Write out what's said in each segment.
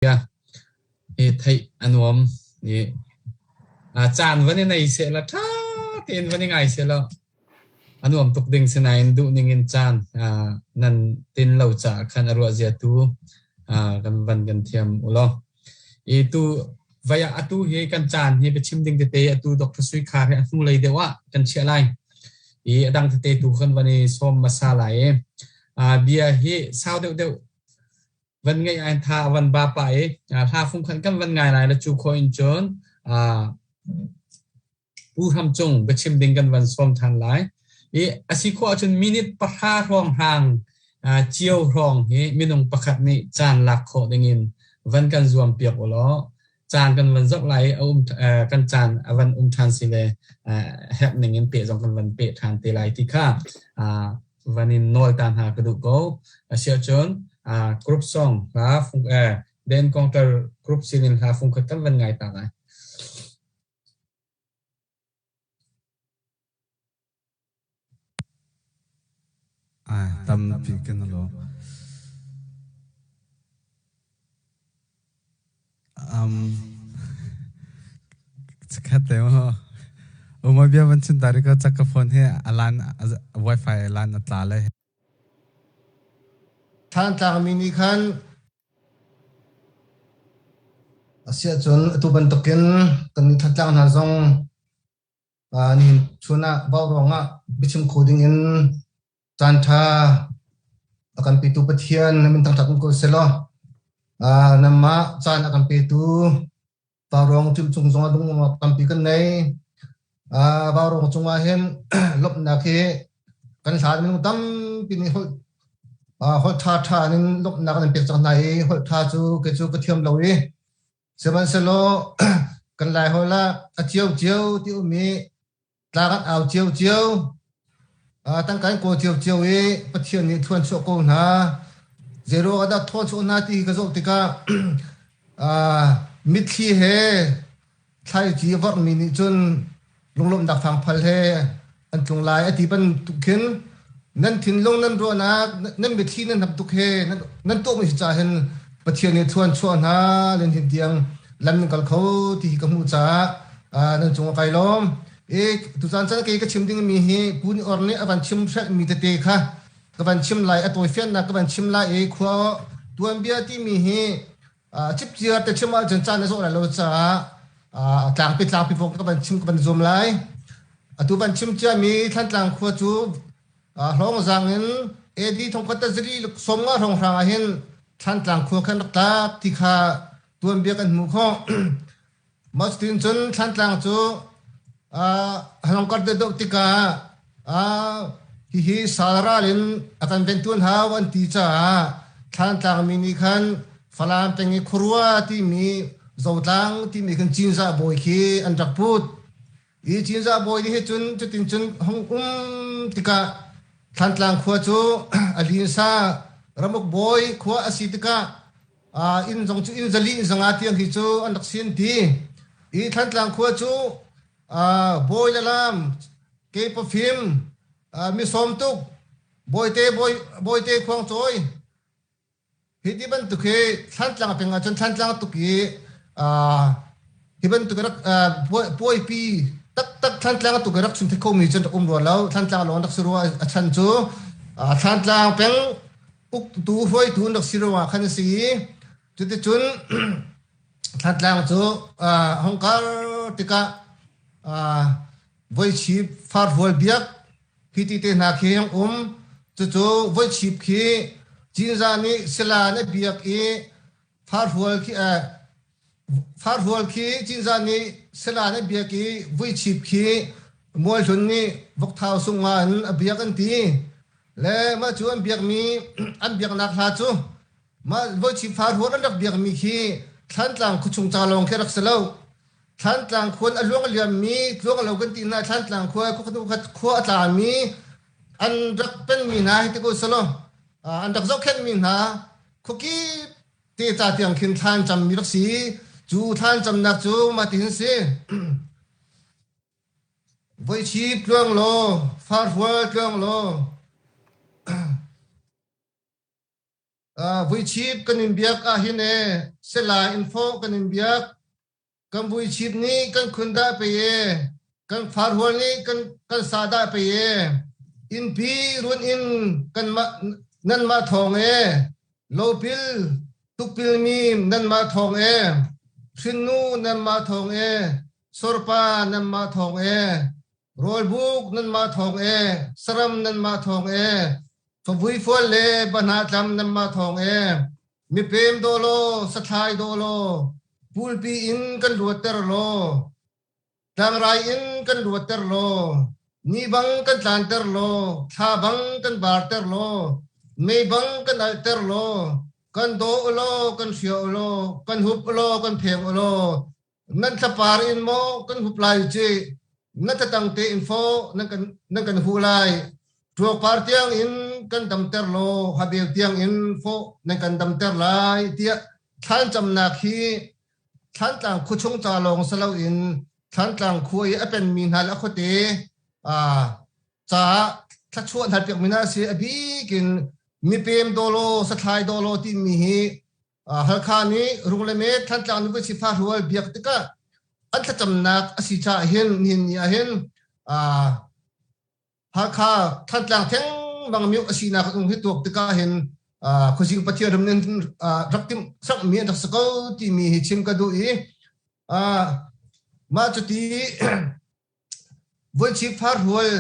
Hi theih a nuam i caan van i nei sehla ṭha tein van i ngai sehla a nuam tuk ding si nain duhning in caan nan tin lo caah khan a ruahzia tu kan van kan thiam u law. I tu vai ah atu hi kan caan hi biachim ding tete atu Dr. Sui Khar hi a hnulei deuh ah kan chiah lai. I a dang tete tu kan van i sawm hmasa lai i bia hi sau deuhdeuh van ngeih ai tha van ba pa i hla fung khan kan van ngai lai la cu kho in cun Pu Hram Cung biachim ding kan van sawm than lai. I a si khawh ahcun minute pahra hrawng hang cio hrawng hi minung pakhat nih caan lak khawh dingin van kan zuam piak u law caan kan van zoh lai i a um kan caan a van um ṭhan si le herh ning in peh zong kan van peh ṭhan te lai ti kha van in nawl ta hna ka duh ko. Asiahcun group song hla fung The Encounter group sinin hla fung khat kan van ngai ta lai. Tampi kan lo. Um, Chikkhat te maw? Uma bia van chim ta ri ko chak ka phone hi alan wifi alan a tla le. Thlantlang mi nih khan Asiahcun atu bantukin kan i tlatlang hna zong nihin chun ah vauruang ah biachim kho dingin caanṭha a kan petu Pathian na min thangṭhat um ko sehlaw nangmah caan a kan petu vauruang cung zong ah lung tampi kan nei. Vauruang cungah hin lawmhnak hi kan hlan minung tampi nih holh holh ṭhaṭha in lawmhnak an pek cang hna i holh ṭha cu kei cu ka thiam lo i sihmanhsehlaw kan Lai holh ah a ciocio ti um i tlang an au ciocio tangka in kawl ciocio i Pathian nih thuan chuah ko hna zeiruang ah dah thuan chuah hna ti ka zoh tikah mitthli he Thlaici a vorhmi nih cun lunglawmhnak fangphal he an tlung lai a ti bantuk khin nan thinlung nan ruahnak nan mitthli nan hnap tuk he nan tuahmi si caah hin Pathian nih thuan chuah hna len hin tiang lam nan kal kho ti hi ka hmuh caah nan cung ah kai lawm. I tucaan caan kei ka chim dingmi hi Pu Ni Or nih a van chim hrelhmi tete kha ka van chim lai a tawifiannak ka van chim lai i khua tuanbia timi hi Cipciar te chim ahcun caan a zawh lai lo caah tlangpi tlangpi vok ka van chim ka van zuam lai. Atu van chim ciami Thlantlang khua cu Hlawngzang in AD thongkhat zali 50 hrawnghrang ah hin Thlantlang khua khan rak tlak ti kha tuanbia kan hmuh khawh. Mah cutin cun Thlantlang cu Hlawngkar deuh tikah hihi sal ral in a kan ventuan hau an ti caah Thlantlang mi nih khan Falam peng i Khuarua timi Zotlang timi khan Cinzah bawi khi an rak put. Hi Cinzah bawi nih hi cun cutin cun hung um tikah Thlantlang khua cu a linsa ramuk bawi khua a si tikah inn zong cu inn zali inn zanga tiang hi cu an rak sin ti. Hi Thlantlang khua cu bawi le lam ke pafim mi sawm tuk bawite bawi bawite khuang cawi hi ti bantuk hi Thlantlang peng ahcun Thlantlang tuk i hi bantuk rak puaipi taktak Thlantlang tuk i rak chim kho mi cun rak um rua lo Thlantlang lawng rak si rua a chan cu Thlantlang peng uktu hruaitu an rak si ruangah khan a si i cuticun Thantlang cu hong kar tikah voichip farhual biak khi ti te hna khi hong um cucu voichip khi Cinzah nih sila na biak i farhual khi farhual khi Cinzah nih sila na biak i voichip khi Mualhlun nih vokthau sungah in a biak an ti Le mah cu an biakmi an biaknak hla cu mah voichip farhual an rak biakmi khi Thlantlang khuachung ca lawng khi a rak si lo. Thlantlang khua a luang a liammi tluang a lo kan ti hna Thlantlang khua khuakhat khua a tlami an rak penmi hna hi ti ko selaw an rak zohkhenhmi hna khuakip te ca tiang khin thlan cammi rak si. Cu thlan camnak cu mah ti hin si. Voichip tluang law, farhual tluang law. Vuichip kan in biak ahhin e sela in fawh kan in biak. Kan vuichip nih kan khun dah pei e, kan farhual nih kan kan sa dah pei e. Innpi run in kanmah nanmah thawng e, lopil tukpil mi nanmah thawng e, hrinnu nanmah thawng e, sorpa nanmah thawng e, rawlbuk nanmah thawng e, saram nanmah thawng e, favui fual le banah tlam nanmah thawng e, mipem daw law, sathlai daw law, pulpi in kan luatter law, tlangrai in kan luatter law, ni bang kan tlanter law, thla bang kan barter law, mei bang kan alhter law, kan daw u law, kan hria u law, kan hup u law, kan pheng u law, nan thlapar in maw kan hup lai ci na tlatang te in fo nan kan nan kan hu lai ṭuakpar tiang in kan damter law habel tiang in fo nan kan damter lai tiah thlancamnak hi Thlantlang khuachung ca lawng si loin Thlantlang khua i a penmi hna le a khuate caah thluachuah hna piakmi hna a si. A bik in mipem dawlaw, sathlai dawlaw timi hi Halkha nih Rung le Met Thlantlang nih voi sifah rual biak tikah an thlacamnak a si caah hin nihin ni ah hin Halkha Thantlang theng bang miuk a sinak um hi tuak tikah hin khuazing Pathian ram nin rak timh sakmi an rak si ko timi hi chim ka duh i mah cuti vuanci farhual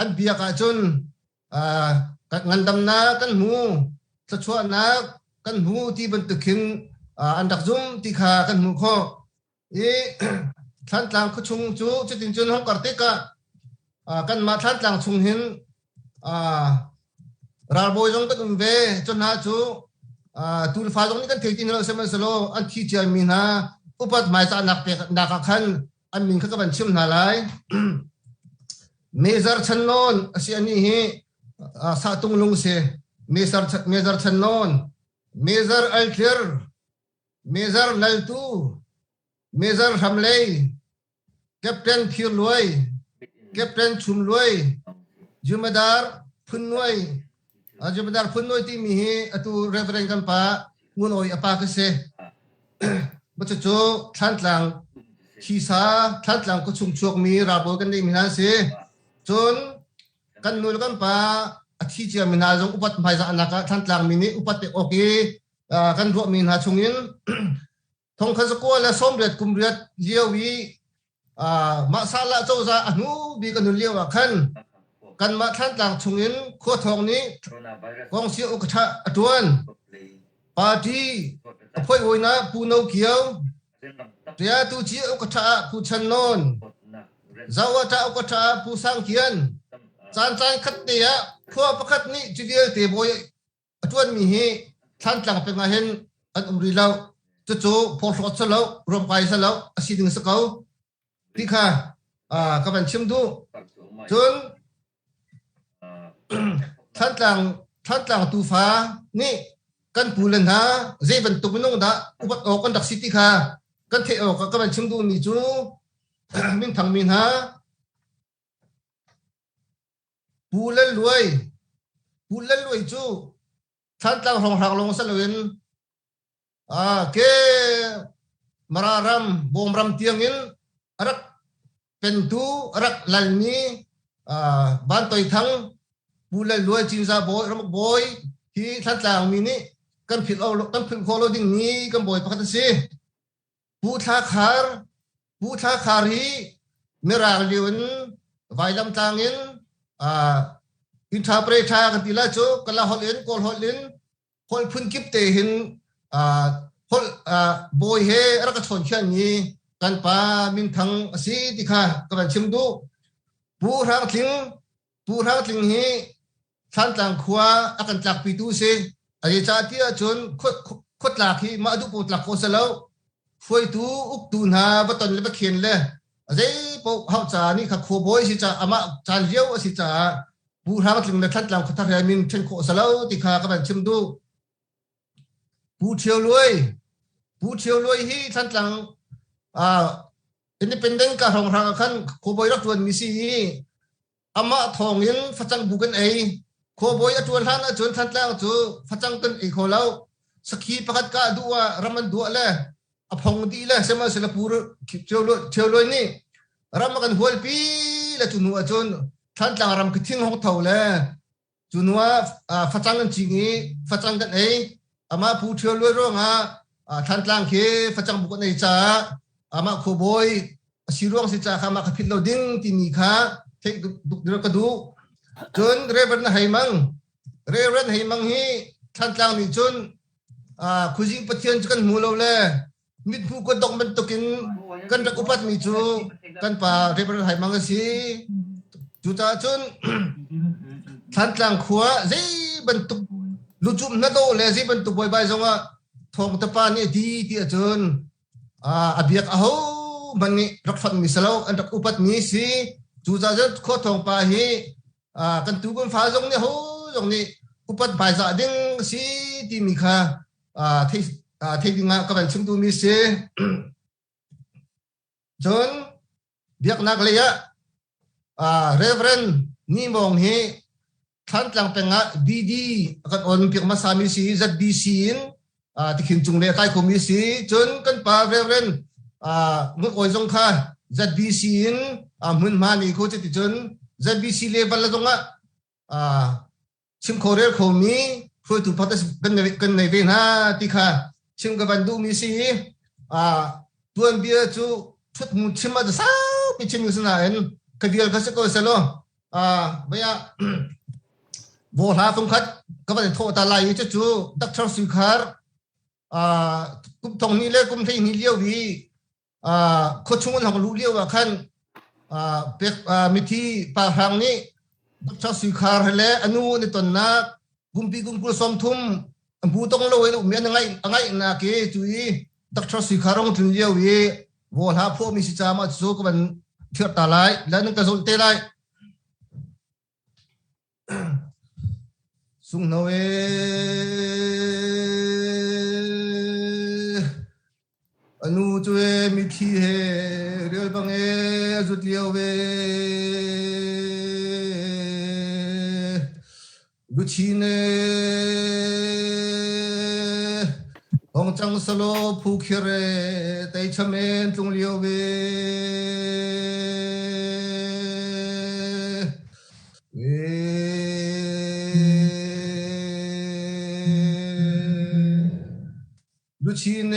an biak ahcun ngandamnak kan hmu thluachuahnak kan hmu ti bantuk khin an rak zum ti kha kan hmuh khawh. I Thlantlang khuachung cu cutin cun hong kar tikah kanmah Thlantlang chung hin ralbawi zong kan um ve. Cu hna cu tuulfa zong nih kan thei ti hna lo sihmanhsehlaw an thi ciami hna upat hmaizahnak peknak ah khan an min kha ka van chim hna lai. Mezar Chan Nawn a si anih hi Sahtung lung si. Mezar Mezar Chan Nawn, Mezar Altlir, Mezar Laltu, Mezar Hramlei, Captain Phir Luai, Captain Chum Luai, Jumadar Phun Nuai, Jumadar Phun Nuai timi hi atu Reverend kan pa Ngun Awi a pa ka si. Cucu Thlantlang thisa Thlantlang khuachung chuakmi ralbawi kan neihmi hna an si. Cun kan nu le kan pa a thi ciami hna zong upat hmaizahnak ah Thlantlang mi nih upat pek awk i kan ruahmi hna chungin thongkhat zakua le sawmriat kum riat lio i mah sahlah cozah a hnu bik a nun lio ah khan kanmah Thlantlang chungin khua thawng nih kongsi uk a ṭuan. Party a phoihhawinak Pu No Kio, Ṭia Tu Ci uk a ṭha ah Pu Chan Nawn, Zawata uk a ṭha ah Pu Sang Kian. Caan caan khat te ah khua pakhat nih cu vialte bawi a ṭuanmi hi Thlantlang peng ah hin an um rih lo. Cucu phawhhlawt si lo, ruamkai si lo, a si ding si ko. Ti kha ka van chim duh. Cun Thlantlang Thlantlang tufa nih kan pu le hna zei bantuk minung dah upat awk kan rak si ti kha kan theih awk ah ka van chim duhmi cu minthangmi hna Pu Lal Luai Pu Lal Luai cu Thlantlang hrawnghrang lawng si loin ke Mara ram Bawm ram tiangin a rak pentu a rak lalmi Van Toi Thang Pu Lal Luai Cinzah bawi ramuk bawi hi Thlantlang mi nih kan philh kan philh khawh lo dingmi kan bawi pakhat a si. Pu Thla Khar Pu Thla Khar hi Mirang lio in vailam tlang in interpreter kan ti lai cu kala holh in kawl holh in holh phun kip te hin holh bawi he rak ka chawn khianmi kan pa minthang a si ti kha ka van chim duh. Pu Hrang Tling Pu Hrang Tling hi Thlantlang khua a kan tlakpitu si. A zeicah ti ahcun khuatlak hi mah duh paoh tlak khawh si lo. Hruaitu uktu hna va ton le va khen le a zei paoh hauh ca nih kha khuabawi si caah amah caan lio a si caah Pu Hrang Tling le Thlantlang khuathar he min ṭhen khawh si lo ti kha ka van chim duh. Pu Ṭhio Luai Pu Ṭhio Luai hi Thlantlang independent ka hrawnghrang ah khan khuabawi rak ṭuanmi si i amah thawngin facang bu kan ei. Khuabawi a ṭuan hlan ahcun Thantlang cu facang kan ei kho lo. Sakhi pakhat kah duh ah ram an duah le a phong dih le sihmanhsehlaw Pu Ṭhio Luai nih ram a kan hualpi le cu hnu ahcun Thantlang ram khi thing hong tho le cu hnu ah facang an cing i facang kan ei. Amah Pu Ṭhio Luai ruangah Thantlang khi facang buk an ei caah amah khuabawi a si ruang si caah kha amah kha philh lo ding timi kha theih duk ka duh. Cun Reverend Hei Mang Reverend Hei Mang hi Thantlang nih cun Khuazing Pathian cu kan hmu lo le mithmuh kutdong bantukin kan rak upatmi cu kan pa Reverend Hai Mang a si. Cucaah cun Thantlang khua zei bantuk lucum na dawh le zei bantuk buaibai zongah thawngtapa nih a ti ti ahcun a biak aho hmanh nih rak fonhmi si lo an rak upatmi si. Cucaah cun khua thawngpa hi kan tu kan fa zong nih ho zong nih upat hmaizah ding si timi kha thei ding ah ka van chim duhmi si. Cun biaknak lei ah Reverend Ni Mawng hi Thlantlang peng ah BD a kan on piak hmasa mi si ZBC in tikhin cung le a kai khomi si. Cun kan pa Reverend Ngun Awi zong kha ZBC in hmunhma ni kho cuti cun ZBC level zong ah chim kho rel khomi hruaitu pakhat kan nei ve hna ti kha chim ka van duhmi si. Tuanbia cu thut hmu chim ah saupi chim si nain ka vial kha si ko selaw vaya vaw hla fungkhat ka van thawh ta lai i cucu Dr. Sui Khar kum thong hnih le kum 12 lio i khuachung an hong luh lio ah khan mithi pa hrang nih Dr. Sui Khar le a nu an i tonnak kumpi kum 20 30 bu tong lo in ummi an ngaih a ngaihnak i cu i Dr. Sui Khar rong tlun lio i vaw hla phuahmi si caah mah cu ka van thirh ta lai le nan ka zulh te lai. Sunghno e a nu cu e mitthli he rial bang e a zut lio ve. Luchin e hong cang selaw phukhir e teicham en tlung lio ve. Luchin e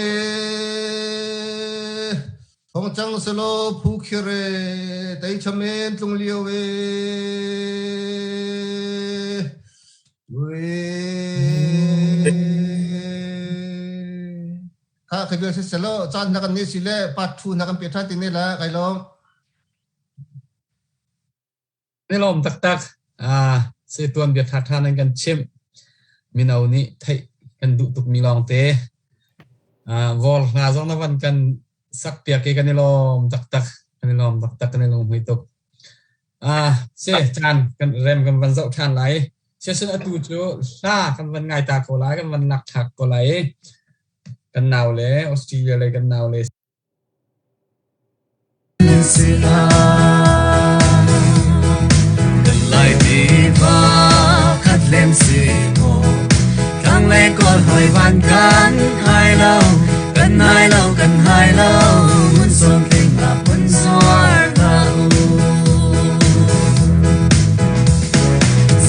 hong cang selaw phukhir e teicham en tlung lio ve. Kha ka bial si selaw caan na kan ni si le part 2 na kan pe ṭhan ti ne la kai lawm. Ni lawm taktak. Se tuan bia ṭha ṭha nan kan chimh. Mino nih theih kan duh tukmi lawng te. Vol hna zong na van kan sak piak i kan i lawm taktak. Kan i lawm taktak kan i lung tuk. Si caan kan rem kan van zoh ṭhan lai. Siasun atu cu hla kan van ngai ta ko lai, kan van lak thlak ko lai. Kan nau le Australia le kan nau le Kan Lai tiva khat lem si maw Tlang le kawl hoi van kan hai lo kan hai lo kan hai lo mun sawm tling la phun zuar ta u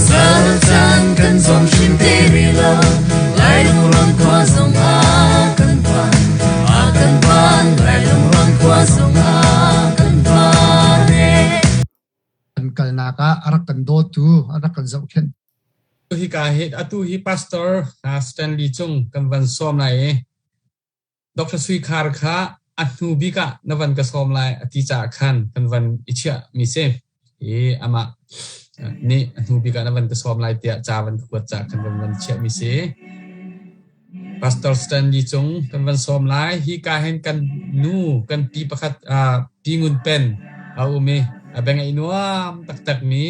Sal chan kan zong hrim te ri lo Lai lung khua zong a kan phan a kan phan Lai lung khua zong a kan phan Kan kalnak ah a rak kan dawtu, a rak kan zohkhenh. Hika hi atu hi Pastor Stanley Cung kan van sawm lai i Dr. Sui Khar kha a hnu bik ah na van ka sawm lai a ti caah khan kan van i chiah mi si. I amah nih a hnu bik ah na van ka sawm lai tiah ca van ka kuat caah khan kan van chiah mi si. Pastor Stanley Cung kan van sawm lai. Hi ka hin kan nu kan pi pakhat Pi Ngun Pen a um i a bia ngaih nuam taktak mi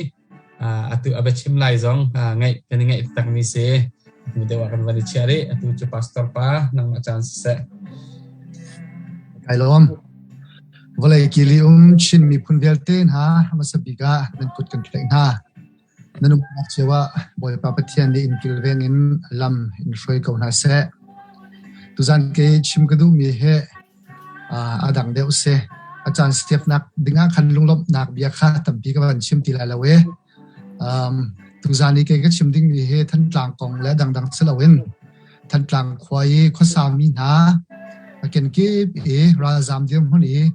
atu a biachim lai zong ngaih kan i ngaih takmi si. Hnu deuh ah kan van i chiah rih. Atu cu pastor pa nangmah caan siseh. Kai lawm. Vawlei kili um Chin miphun vialte hna hmasa bik ah nan kut kan tlaih hna. Nan umnak cio ah Bawipa Pathian nih in kilveng in lam in hruai ko hna seh. Tuzan kei chim ka duhmi hi a dang deuh si. A caan siaknak dingah khan lunglawmhnak bia kha tampi ka van chim ti lai lo i tuzan i kei ka chim dingmi hi Thantlang kong le dangdang si loin Thantlang khua i khuasami hna a kenkip i ralzaam dirhmun i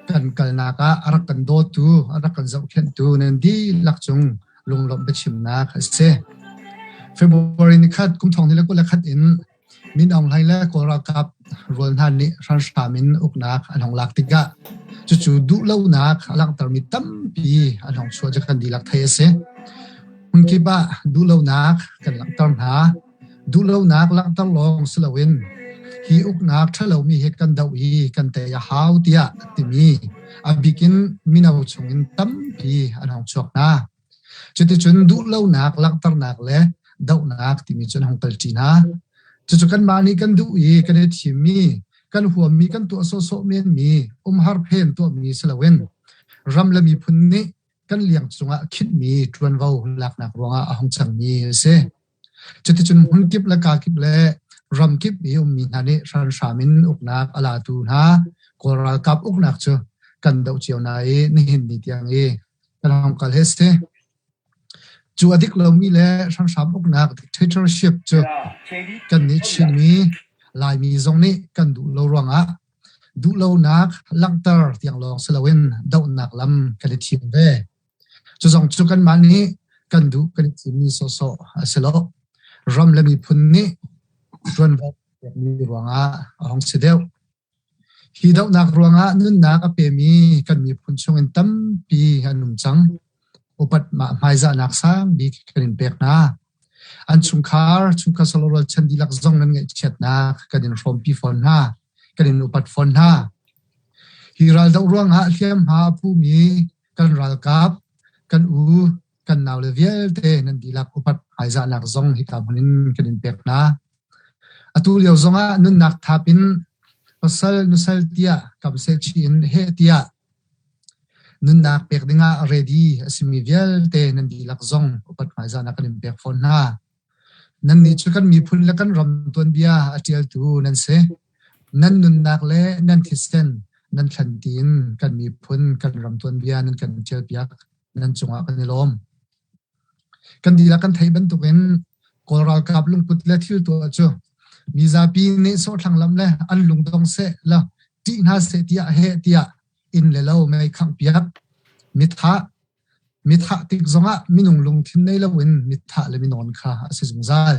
kan kalnak ah a rak kan dawtu, a rak kan zohkhenhtu nan dihlak cung lunglawmh biachimnak a si. February nikhat kum thong ni le 21 in Min Aung Hlaing le Kawl ralkap rual hna nih hranhram in uknak an hong lak tikah cucu duhlonak a langhtermi tampi an hong chuah cu kan dihlak theih a si. Hmunkip ah duhlonak kan langhter hna. Duhlonak langhter lawng si loin hi uknak ṭhalomi hi kan doh i kan tei a hau tiah a timi a bik in mino chungin tampi an hong chuak hna. Cuticun duhlonak langhternak le dohnak timi cu an hung kalṭi hna. Cucu kanmah nih kan duh i kan i thimmi, kan huammi, kan tuah sawhsawh menmi, umhar phen tuahmi si loin ram le miphun nih kan liang cungah khinhmi ṭuanvo laknak ruangah a hung cangmi a si. Cuticun hmunkip le kakip le ramkip i ummi hna nih hranhram in uknak a latu hna Kawl ralkap uknak cu kan doh cio hna i nihin ni tiang i kan hong kal hi a si. Cu a dik lomi le hranhram uknak dictatorship cu kannih Chinmi, Laimi zong nih kan duh lo ruangah duhlonak langhter tiang lawng si loin dohnak lam kan i thim ve. Cu zong cu kanmah nih kan duh kan i thimmi sawhsawh a si lo. Ram le miphun nih ṭuanvo pekmi ruangah a hung si deuh. Hi dohnak ruangah nunnak a pemi kan miphun chungin tampi an um cang. Upat hmaizahnak sang bik kan in pek hna. An chungkhar, chungkhar salo rualchan dihlak zong nan ngaihchiatnak kan in hrawmpi fawn hna. Kan in upat fawn hna. Hi raldoh ruangah hliamhma a pumi kan ralkap, kan u, kan naule vialte nan dihlak upat hmaizahnak zong hika hmun in kan in pek hna. Atu lio zongah nunnak thap in pasal nusal tiah kamseh chih in heh tiah nunnak pek dingah ready a simi vialte nan dihlak zong upat hmaizahnak kan in pek fawn hna. Nannih cu kan miphun le kan ram tuanbia a ṭialtu nan si. Nan nunnak le nan thisen nan thlan tiin kan miphun kan ram tuanbia nan kan ṭialpiak. Nan cungah kan i lawm. Kan dihlak kan theih bantukin Kawl ralkap lungput le thil tuah cu mizapi nih sawhthlang lam le an lungdong seh law ṭih hna seh tiah heh tiah inn le lo mei khanghpiak, mithah, Mithah tik zongah minung lungthin nei loin mithah le minawn kha a si zungzal.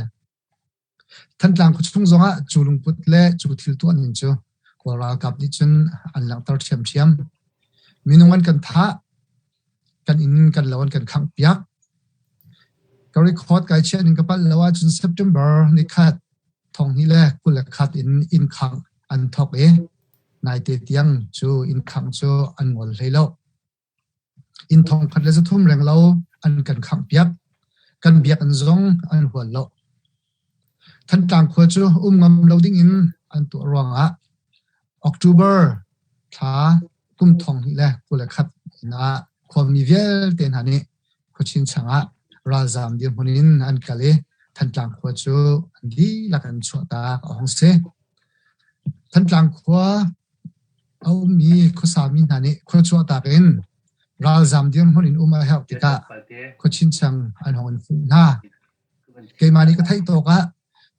Thantlang khuachung zongah cu lungput le cu thil tuah ning cu Kawl ralkap nih cun an langhter ṭhiamṭhiam. Minung an kan thah, kan inn kan lo an kan khangh piak. Ka record kai chiah ning ka palh lo ahcun September nikhat 2021 in inn khangh an thawk i naite tiang cu inn khangh cu an ngol hlei lo. Inn 1300 renglo an kan khanghpiak. Kan biakinn zong an hual lo. Thantlang khua cu um ngam lo dingin an tuah ruangah October thla kum 2021 ah khuami vialte hna nih khuachin changah ralzaam dirhmun in an kal i Thantlang khua cu an dihlak in chuahtak a hung si. Thantlang khua A ummi khuasami hna nih khua chuahtak in ralzaam dirhmun in um a herh tikah khua chinchang an hong in fuh hna. Keimah nih ka theih tawk ah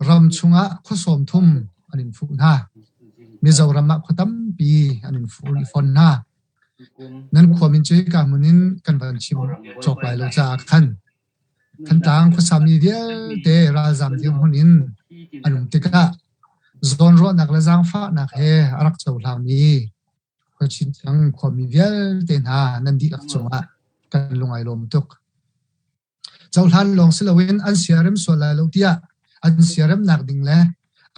ram chungah khua 30 an in fuh hna. Mizoram ah khua tampi an in fuh rih fawn hna. Nan khua min cu hika hmun in kan van chim cawk lai lo caah khan Thantlang khuasami vialte ralzaam dirhmun in an um tikah zawnruahnak le zaangfahnak he a rak cohlangmi khuachinchang khuami vialte hna nan dihlak cungah kan lung ai lawm tuk. Cohlan lawng si loin an siarem sual lai lo tiah an siaremnak ding le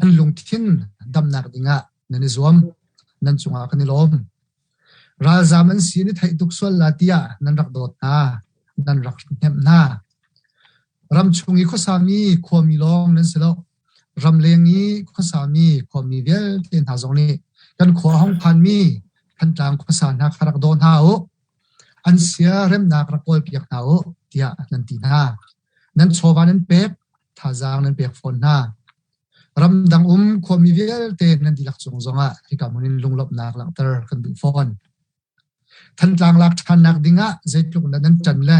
an lungthin damnak dingah nan i zuam. Nan cungah kan i lawm. Ralzaam an si an i theih tuk sual la tiah nan rak dawt hna, nan rak hnemh hna. Ramchung i khuasami khuami lawng nan si lo. Ramleng i khuasami khuami vialte hna zong nih kan khua a hung phanmi Thantlang khuasa hna kha rak daw hna u. An sia remnak rak kawlpiak hna u. tiah nan ti hna. Nan chawva nan pek, thazaang nan pek fawn hna. Ramdang um khuami vialte nan dihlak cung zongah hika hmun in lunglawmhnak langhter kan duh fawn. Thantlang lak ṭhannak dingah zeitluk dah nan ṭan le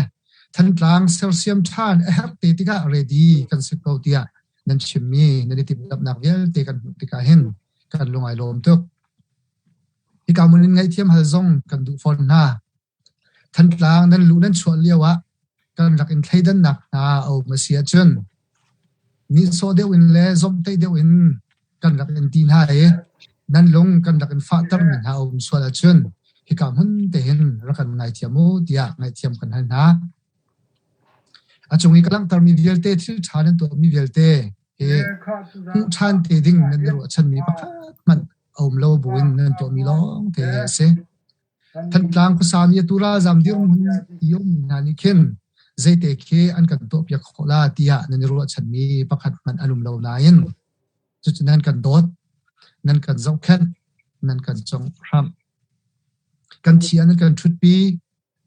Thantlang sersiam ṭhan a herh te tikah ready kan si ko tiah nan chimmi nan i timhlamhnak vialte kan hmuh tikah hin kan lung ai lawm tuk. Hika hmun in ngaihthiam hal zong kan duh fawn hna. Thantlang nan luh nan chuah lio ah kan rak in thleidannak hna a um a si ahcun nihsawh deuh in le zomhtaih deuh in kan rak in ti hna i nan lung kan rak in fahtermi hna a um sual ahcun hika hmun te hin rak kan ngaithiam u tiah ngaihthiam kan hal hna. A cung i ka langhtermi vialte thil ṭha nan tuahmi vialte hi hmuh ṭhan te ding nan i ruahchanmi pakhat hmanh a um lo buin nan tuahmi lawng te a si. Thantlang khuasami atu ralzam dirhmun i ummi hna nih khin zeite khi an kan tuahpiak khawh la tiah nan i ruahchanmi pakhat hmanh an um lo nain cucu nan kan dawt, nan kan zohkhenh, nan kan conghhramh. Kan thi ah nan kan ṭhutpi,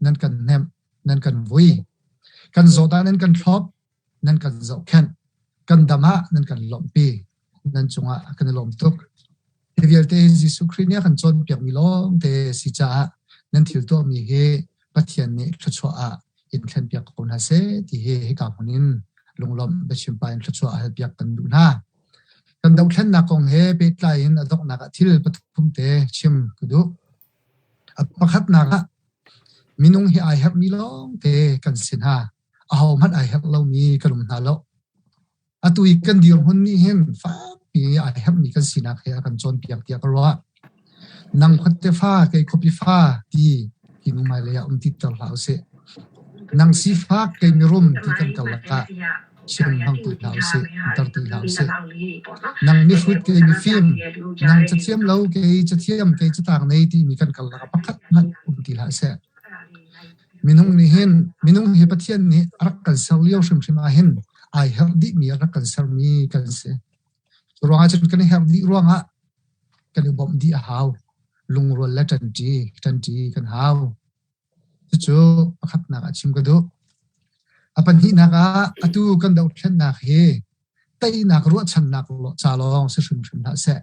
nan kan hnemh, nan kan vui. Kan zawt ah nan kan thlop, nan kan zohkhenh. Kan dam ah nan kan lawmhpi. Nan cungah kan i lawm tuk. Hi vialte hi Jesuh Khrih nih a kan cawnpiakmi lawngte a si caah nan thil tuahmi hi Pathian nih thluachuah ah in thlenpiak ko hna seh ti hi hika hmun in lunglawmh biachim pah in thluachuah halpiak kan duh hna. Kan dohthlennak kong he pehtlai in a donghnak ah thil pathum te chim ka duh. A pakhatnak ah minung hi ai herhmi lawngte kan si hna. Ahohmanh ai herh lomi kan um hna lo. Atu i kan dirhmun nih hin fakpi ai herhmi kan sinak he a kan cawnpiak tiah ka ruah. Nang khuate fa, kei khuapi fa ti hi nu hmailei ah um ti ter hlah usih. Nang sifak, kei mirum ti kan karlak ah chim hmang ti hlah usih, ter ti hlah usih. Nang mihrut, kei mifim, nang cathiam lo, kei cathiam, kei catang nei timi kan karlak ah pakhat hmanh um ti hlah seh. Minung nih hin minung hi Pathian nih a rak kan ser lio hrimhrim ah hin ai herh dihmi a rak kan sermi kan si. Cu ruangah cun kan i herh dih ruangah kan i bawmh dih a hau. Lungrual le ṭanṭi, ṭanṭi kan hau. Cucu pakhatnak ah chim ka duh. A pahnihnak ah atu kan dohthlennak hi teinak ruahchannak ca lawng si hrimhrim hlah seh.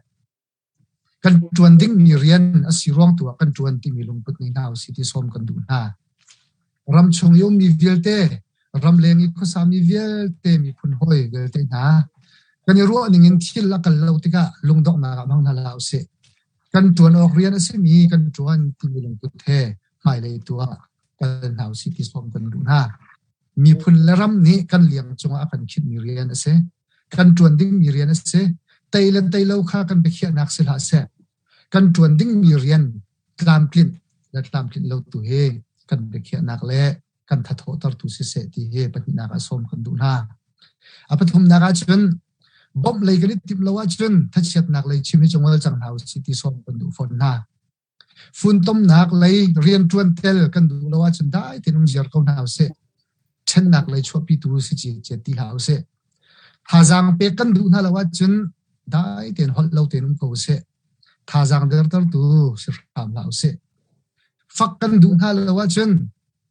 Kan ṭuan dingmi rian a si ruang tu ah kan ṭuan timi lungput ngei hna usih ti sawm kan duh hna. Ramchung i ummi vialte, ramleng i khuasami vialte, miphun hawi vialte hna, kan i ruah ning in thil a kal lo tikah lungdonghnak ah hmang hna hlah usih. Kan ṭuan awk rian a simi kan ṭuan timi lungput he hmailei tu ah kal hna usih ti sawm kan duh hna. Miphun le ram nih kan liang cungah a kan khinhmi rian a si. Kan ṭuan dingmi rian a si. Tei le tei lo kha kan biakhiahnak si hlah seh. Kan ṭuan dingmi rian tlamtlinh le tlamtlinh lo tu hi kan biakhiahnak le kan thathawhtertu siseh ti hi pahnihnak ah sawm kan duh hna. A pathumnak ahcun bawmh lei kan i timh lo ahcun thachiatnak lei chim hi cu ngol cang hna usih ti sawm kan duh fawn hna. Funtomnak lei rianṭuan tel kan duh lo ahcun dai tein um ziar ko hna usih. Ṭhennak lei chuahpitu si ciaciat ti hlah usih. Thazaang pek kan duh hna lo ahcun dai tein holh lo tein um ko usih. Thazaang dertertu si hram hlah usih. Fak kan duh hna lo ahcun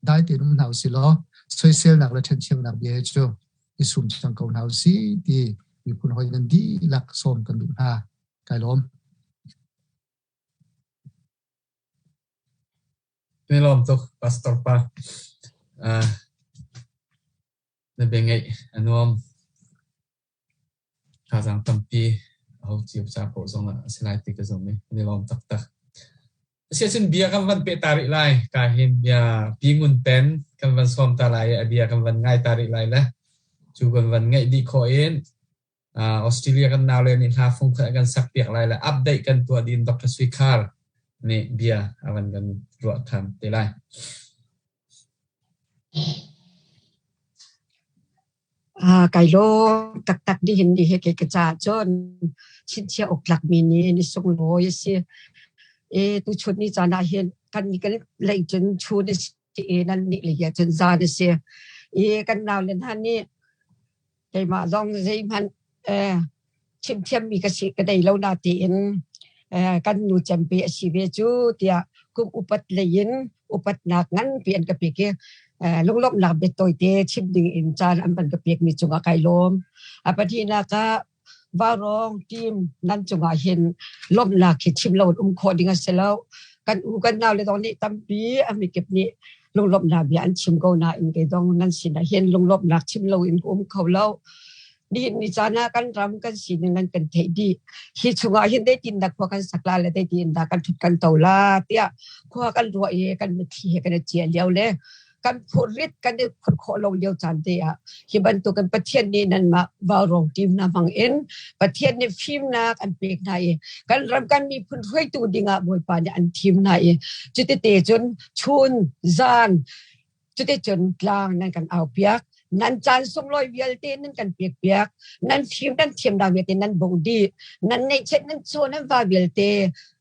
dai tein um hna usih law soiselnak le ṭhencheunak bia hi cu i sum cang ko hna usih ti miphun hawi nan dihlak sawm kan duh hna. Kai lawm. Kan i lawm tuk, Pastor pa. Na bia ngeih a nuam. Thazaang tampi aho cio ca paoh zongah a si lai ti ka zum i kan i lawm taktak. Asiahcun bia kan van peh ta rih lai. Ka hin bia Pi Ngun Pen kan van sawm ta lai i a bia kan van ngai ta rih lai le cu kan van ngaih dih khawh in Australia kan naule nih hla fung khat kan sak piak lai le update kan tuah ding Dr. Sui Khar nih bia a van kan ruah than te lai. Kai lawm taktak nihin ni hi kei ka caah cun chinchiah awk tlakmi ni ni sunglawi a si. E tuchun ni caan ah hin kan kan lei cun chun a si i nan nih lei ah cun zan a si. I kan naule hna nih keimah zong zeihmanh chimthiammi ka si ka nei lo na tiin kan nu cempi a si ve cu tiah kum upat lei in upatnak nganpi an ka pek i. Lunglawmhnak biatawi te chim ding in caan an van ka pekmi cungah kai lawm. A pahnihnak ah Vaurawng team nan cungah hin lawmhnak hi chim lo in um khawh ding a si lo. Kan u kan nau le zong nih tampi a mikip nih lunglawmhnak bia an chim ko nain kei zong nan sinah hin lunglawmhnak chim lo in ka um kho lo. Nihin ni caan ah kan ram kan sining nan kan theih dih. Hi chungah hin zeitin dah khua kan sak la le zeitin dah kan thut kan to la tiah khua kan ruah i kan mitthli he kan i ciah lio le kan phurrit kan i phurh khawh lo lio caan te ah hi bantukin Pathian nih nanmah vaurawng tim hna hmang in Pathian nih fimnak an pek hna i kan ram kan miphun hruaitu dingah Bawipa nih an thim hna i cutite cun chun zan cuticun tlang nan kan au piak nan caan sunglawi vialte nan kan pek piak nan fim nan thiamnak vialte nan bung dih nan neihchiat nan chaw nan va vialte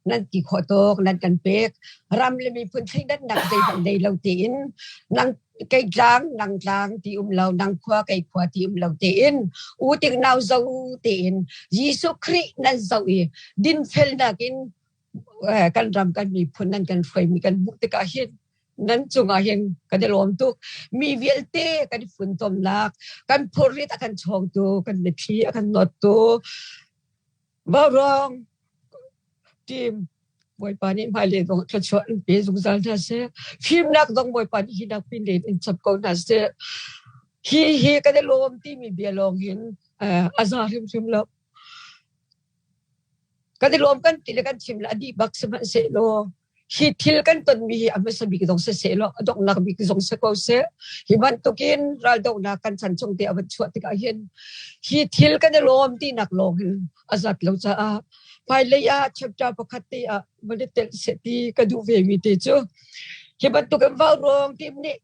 nan ti khawh tuk nan kan pek ram le miphun thleidannak zeihmanh nei lo tiin nang kei tlang nang tlang ti um lo nang khua kei khua ti um lo tiin u tik nau zo tiin Jesuh Khrih nan zo i dinfelnak in kan ram kan miphun nan kan hruaimi kan hmuh tikah hin nan cungah hin kan i lawm tuk. Mi vialte kan i funtomnak, kan phurrit a kan chawngtu, kan mitthli a kan nawttu. Vaurawng team Bawipa nih hmailei zong thluachuah in pe zungzal hna seh. Fimnak zong Bawipa nih hi nak pin len in chap ko hna seh. Hi hi kan i lawm timi bia lawng hin a za hrimhrim lo. Kan i lawm kan ti le kan chim le a dih bak sihmanhsehlaw hi thil kan tonmi hi a hmasa bik zong siseh law a donghnak bik zong si ko seh. Hi bantukin raldohnak kan chan chung te a van chuah tikah hin hi thil kan i lawm tinak lawng hin a zat lo caah hmailei ah chapter pakhat te ah van i telh seh ti ka duh ve mi te cu hi bantukin vaurawng team nih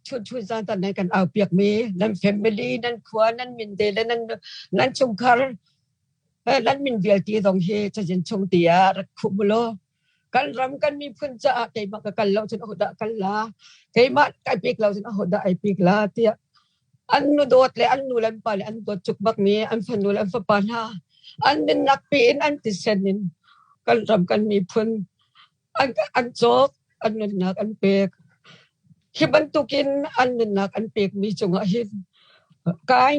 chun chun zan tan nan kan au piak mi nan family nan khua nan min te le nan nan chungkhar Nan min vialte zong hi cazin chung ti ah rak khuh mu law kan ram kan miphun caah keimah ka kal lo cun ahodah kal la keimah kai pek lo cun ahodah ai pek la tiah an nu dawt le an nu le an pa le an dawt cuk bak mi an fanu le an fapa hna an nunnak pi in an tisen in kan ram kan miphun an an cawk an nunnak an pek hi bantukin an nunnak an pek mi cungah hin kai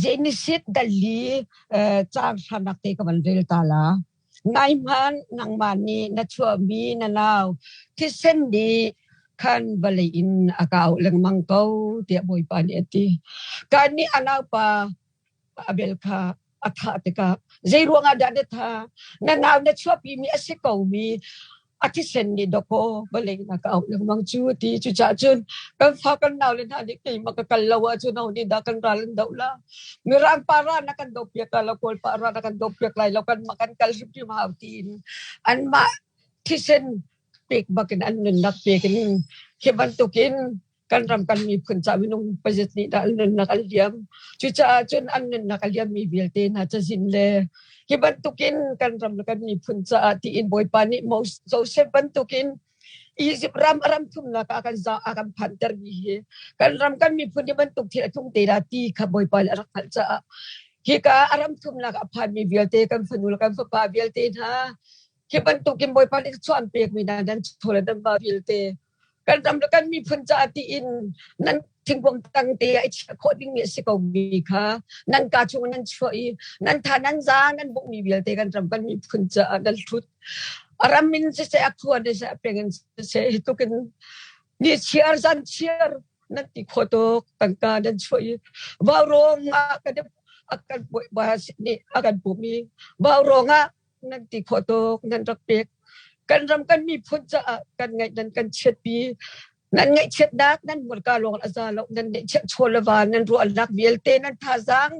Genesis dal li caang hramnak te ka van rel ta la. Ngai hmanh nangmah nih na chuahmi na nau thisen nih khan vawlei in a ka auh lengmang ko tiah Bawipa nih a ti. Kain nih a naupa Abel kha a thah tikah zei ruangah dah na thah? Na nau na chuahpimi a si komi a thisen nih dawkaw vawlei na ka auh lengmang cu ti cucaah cun kan fa kan nau le hna nih keimah ka kal lo ahcun ho nih dah kan ral an doh la mirang pa ra na kan doh piak la kawl pa ra na kan doh piak lai lo kan mah kan kal hrimhrim hau tiin anmah thisen pek bakin an nunnak pek in hi bantukin kan ram kan miphun ca minung pazit nih dah an nunnak an liam cucaah cun an nunnak a liammi vialte hna cazin le hi bantukin kan ram le kan miphun caah tiin Bawipa nih Joseph bantukin Egypt ram a ram thumnak ah kan za a kan phanter mi hi kan ram kan miphun hi bantuk thil a tlung te la ti kha Bawipa nih a rak hngalh caah hika a ram thumnak a phanmi vialte kan fanu le kan fapa vialte hna hi bantukin Bawipa nih chuan pekmi hna nan chaw le nan va vialte kan ram le kan miphun caah tiin nan thingkung tang te ah i chiah khawh dingmi a si ko mi kha nan ka chung nan chuah i nan tha nan za nan bukmi vialte kan ram kan miphun caah nan hlut a ram in siseh a khua in siseh a peng in siseh hi tukin ni chiar zan chiar nan ti khawh tuk tangka nan chuah i vaurawng ah kan a kan nih a kan pumi vaurawng ah nan ti khawh tuk nan rak pek kan ram kan miphun caah kan ngaih nan kan chiatpi nan ngaihchiatnak nan hmurka lawng a za lo nan ngaihchiat chaw le va nan ruahnak vialte nan thazaang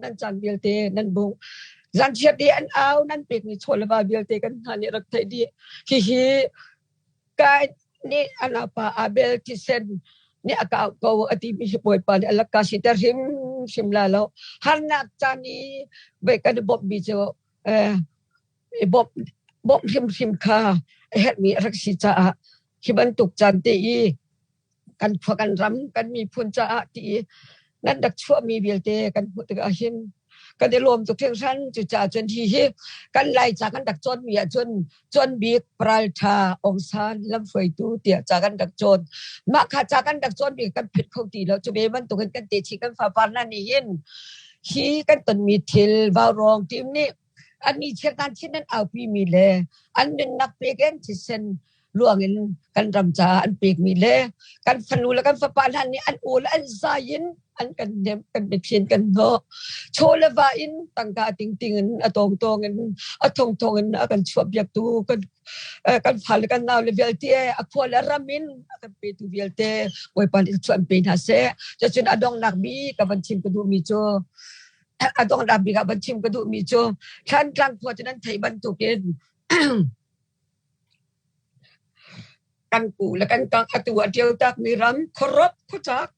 nan caan vialte nan bung zan chiat i an au nan pekmi chaw le va vialte kan hna nih rak theih dih hihi Kain nih a naupa Abel thisen nih a kau ko a timi hi Bawipa nih a laka siter hrimhrim la lo. Harnak caan i voi kan i bawmhmi cu i bawmh bawmh hrimhrim kha a herhmi a rak si caah hi bantuk caan te i kan khua kan ram kan miphun caah ti i nan rak chuahmi vialte kan hmuh tikah hin. Kan i lawm tuk hringhran. Cucaah cun hi hi kan Laica kan rak cawnmi ahcun cawnbik paralṭha Aung San lamhruaitu tiah ca kan rak cawn. Mah kha ca kan rak cawnmi kan philh kho ti lo. Cu ve bantukin kan techin kan fapar hna nih hin hi kan tonmi thil vaurawng team nih an mi chiartan chin an aupi mi le an nunnak pek in thisen luang in kan ram caah an pekmi le kan fanu le kan fapa hna nih an aw le an zai in an kan hnemh kan biaphian kan hnawh. Chaw le va in tangka tingting in a tawngtawng in a thongthong in a kan chuahpiaktu kan kan fale kan nau le vialte a khua le ram in a kan petu vialte Bawipa nih chuah pe hna seh. Cucun a donghnak bik ka van chim ka duhmi cu a donghnak bik ah van chim ka duhmi cu Thlantlang khua cu nan theih bantukin Kan pu le kan kang atu a ṭialtakmi ram khuarop khuacak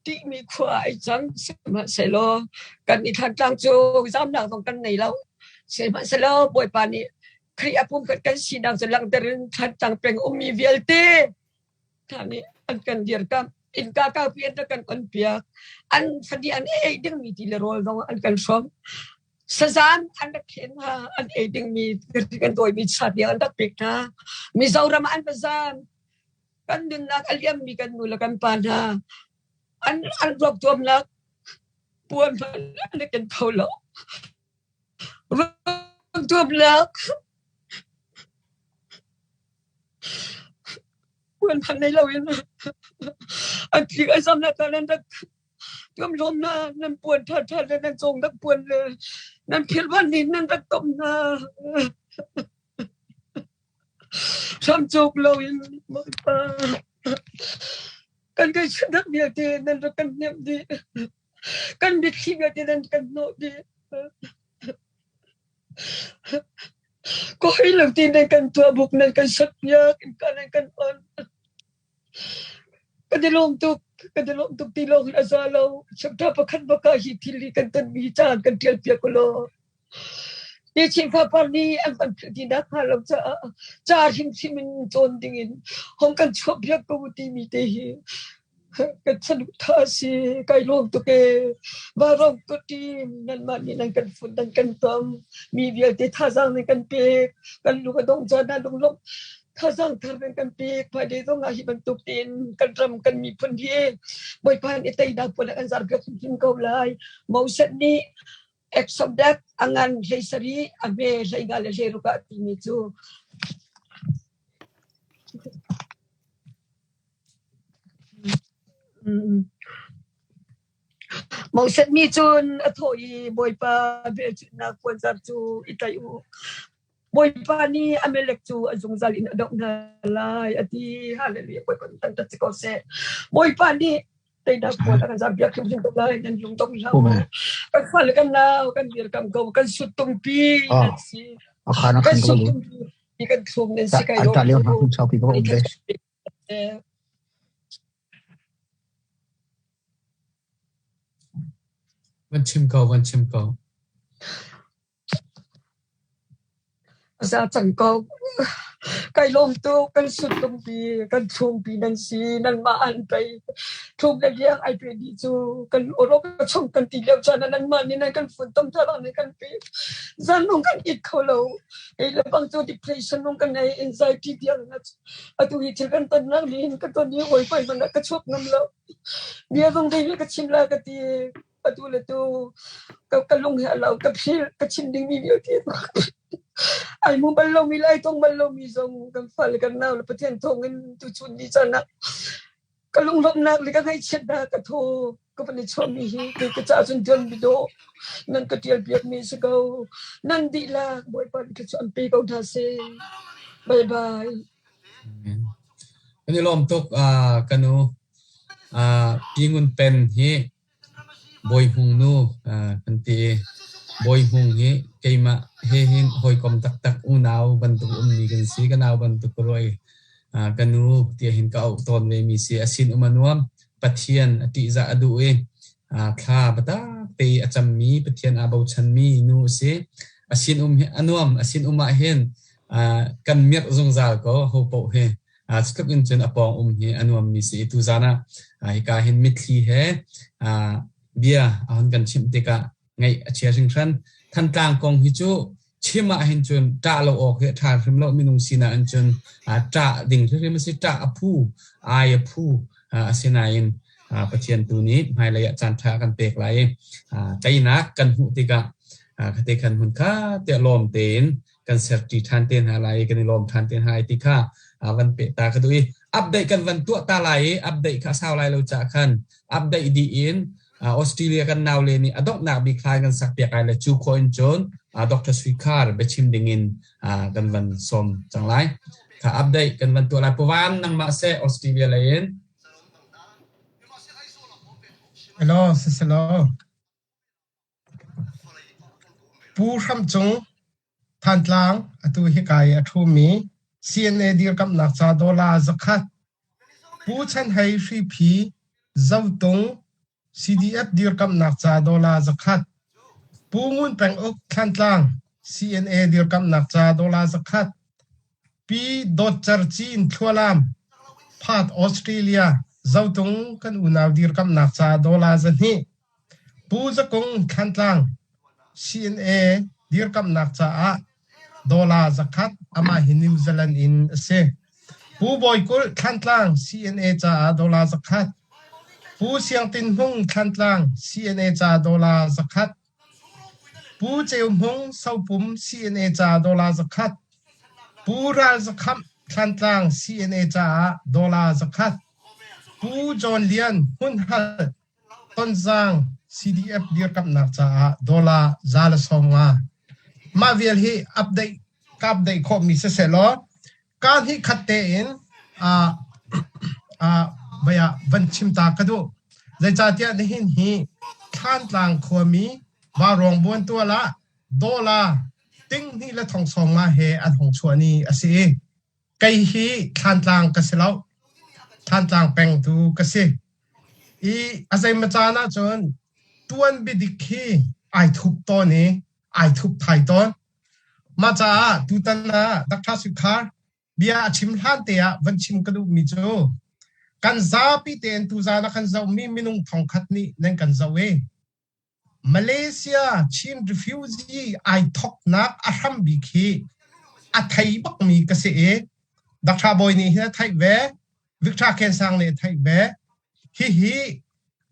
ṭihmi khua ai cang. Sihmanhsehlaw kan i Thlantlang cu zamnak zong kan nei lo. Sihmanhsehlaw Bawipa nih Khrih a pumkhat kan sinak cu langhter in Thlantlang peng ummi vialte hna nih an kan dirkamh. Innka kaupi an rak kan onpiak. An fadi an ei dingmi ti le rawl zong an kan hrawmh. Sazam an rak khen hna, an ei dingmi kan dawimi sa tiang an rak pek hna. Mizoram ah an va zam. Kan nunnak a liammi kan nu le kan pa hna an an ruak tuamnak puan hmanh an i ken kho lo. Ruak tuamnak puan hmanh nei loin an tlik an zamnak ah nan rak Tuamhlawm hna, nan puan ṭhaṭha le nan cawngdak puan le nan philvan nih nan rak tom hna. Hramcawk loin Bawipa, kan ngaihchiatnak vialte nan rak kan hnemh dih. Kan mitthli vialte nan kan hnawh dih. Ka hoi lo ti nan kan tuahbuk nan kan sotpiak, innka nan kan on. Kan i lawm tuk. Kan i lawm tuk ti lawng in a za lo. Chapter pakhat bak ah hi thil hi kan tonmi caan kan ṭial piak u law. Hi Chinfa par nih an kan philh ti nakhnga lo caah ca hrimhrim in cawn dingin hong kan chuah piak ko u timi te hi kan saduhthah a si. Kai lawm tuk ee. Vaurawng ka ṭim. Nanmah nih nan kan fun, nan kan tom. Mi vialte thazaang nan kan pek. Kan lung a dong caan ah lunglawmh Thazaang thar nan kan pek. Hmailei zong ah hi bantuk tein kan ram kan miphun hi Bawipa nih teinak puan a kan zarpiak hrimhrim ko lai. Moses nih Exodus a ngan 17 a hme 15 le 16 ah timi cu Moses nih cun a thawh i Bawipa hmelchunhnak puanzar cu i tlaih u. Bawipa nih Amalek cu a zungzal in a doh hna lai a ti. Hallelujah. Bawipa nih thangṭhat si ko seh. Bawipa nih teinak puan a kan zampiak hrimhrim ko lai. Nan lung dong hlah u. Kan fale kan nau kan dirkam ko. Kan suttung-pi nan si. Kan suttung-pi kan thlum nan si kai lo. Van chim ko, van chim ko. A za cang ko. Kai lawm tuk. Kan suttung-pi, kan thlungpi nan si. Nanmah an pei. Thlung le liang ai pe dih cu. Kan awrok a chung kan ti lio caan ah nanmah nih nan kan funtom thlarau nih kan pek. Zan nung kan it kho lo. Kei le bang cu depression nung kan nei, anxiety tiang atu hi thil kan tonnak ni hin ka ton i hawipa hmanh ah ka chuak ngam lo. Bia zong dei ka chim lai ka ti. Atu le tu ka lung hi a lau ka phil ka chim dingmi vialte ai mu bal lomi le ai tong bal lomi zong kan fale kan nau le Pathian thawng in tuchun ni caan ah ka lunglawmhnak le ka ngaihchiatnak ka thaw ka van i chuahmi hi kei ka caah cun tuan biadawh nan ka tial piakmi si ko nan dihlak Bawipa nih thluachuah an pe ko hna seh bye bye Kan i lawm tuk kanu Pi Ngun Pen hi Bawi Hmung nu kan ti i Bawi Hmung hi keimah he hin hawikom taktak unau bantuk ummi kan si. Ka nau bantuk ka ruah i ka nu tiah hin ka auh tawn vemi si. A sinum a nuam. Pathian a ṭihzah a duh i thla biatak te i a cammi Pathian aa bochanmi nu a si. A sinum hi a nuam. A sinum ah hin kan mirh zungzal ko ho paoh hi. Cutluk in cun a pawng um hi a nuammi si i tuzaan ah hika hin mitthli he bia a hun kan chimh tikah. Ngaih a chia hringhran. Thantlang kong hi cu chim ah hin cun ṭah lo awk hi a ṭha hrim lo minung sinak in cun ṭah ding hrimhrim a si. Ṭah a phu, ai a phu asinain Pathian tu nih hmailei ah caan ṭha a kan pek lai i teinak kan hmuh tikah khate khan hmun kha tiah lawm tein kan serṭi ṭhan te hna lai i kan i lawm ṭhan te hna lai ti kha van peh ta ka duh i update kan van tuah ta lai i update kha a sau lai lo caah khan update dih in Australia kan naule nih a donghnak bik hla kan sak piak lai le cu khawh in cun Dr. Sui Khar biachim ding in kan van sawm cang lai. Kha update kan van tuah lai. Puvan nangmah seh Australia lei in. Hello, siselaw. Pu Hram Cung, Thantlang, atu hika i a ṭhumi CNA dirkamhnak ca dollar 100. Pu Chan Hei Hriphi, Zotung, CDF dirkamhnak ca dollar 100. Pu Ngun Peng Uk, Thlantlang, CNA dirkamhnak ca dollar 100. Pi Dawt Cer Cin, Thlualam, Perth, Australia, Zotung kan unau dirkamhnak ca dollar 200. Pu Za Kung Thlantlang CNA dirkamhnak caah dollar 100 amah hi New Zealand in a si. Pu Bawi Kulh Thlantlang CNA caah dollar 100. Pu Siang Tin Hmung Thlantlang CNA ca dollar 100. Pu Ceu Hmung Sopum CNA ca dollar 100. Pu Ral Za Khamh Thlantlang CNA caah dollar 100. Pu John Lian Hmunhal Tonzang CDF dirkamhnak caah dollar 150. Mah vial hi update ka update khawhmi siseh law kaa hnih khat tein vei ah van chim ta ka duh. Zeicahtiah nihin hi Thlantlang khuami Vauruang buantual ah dollar ting hnih le thong 50 he an hung chuah ni a si i kei hi Thlantlang ka si lo. Thlantlang peng tu ka si. I a zeimaw caan ahcun tuan biadik hi ai thup tawn i ai thup thai tawn. Mah caah tutan ah Dr. Sukhar bia a chim hlan te ah van chim ka duhmi cu kan zapi tein tuzaan ah kan zohmi minung thongkhat nih nan kan zoh i Malaysia Chin refugee ai thoknak a hram bik hi a thei bakmi ka si i Dr. Bawi nih hin a theih ve Victor Kensang nih a theih ve. Hihi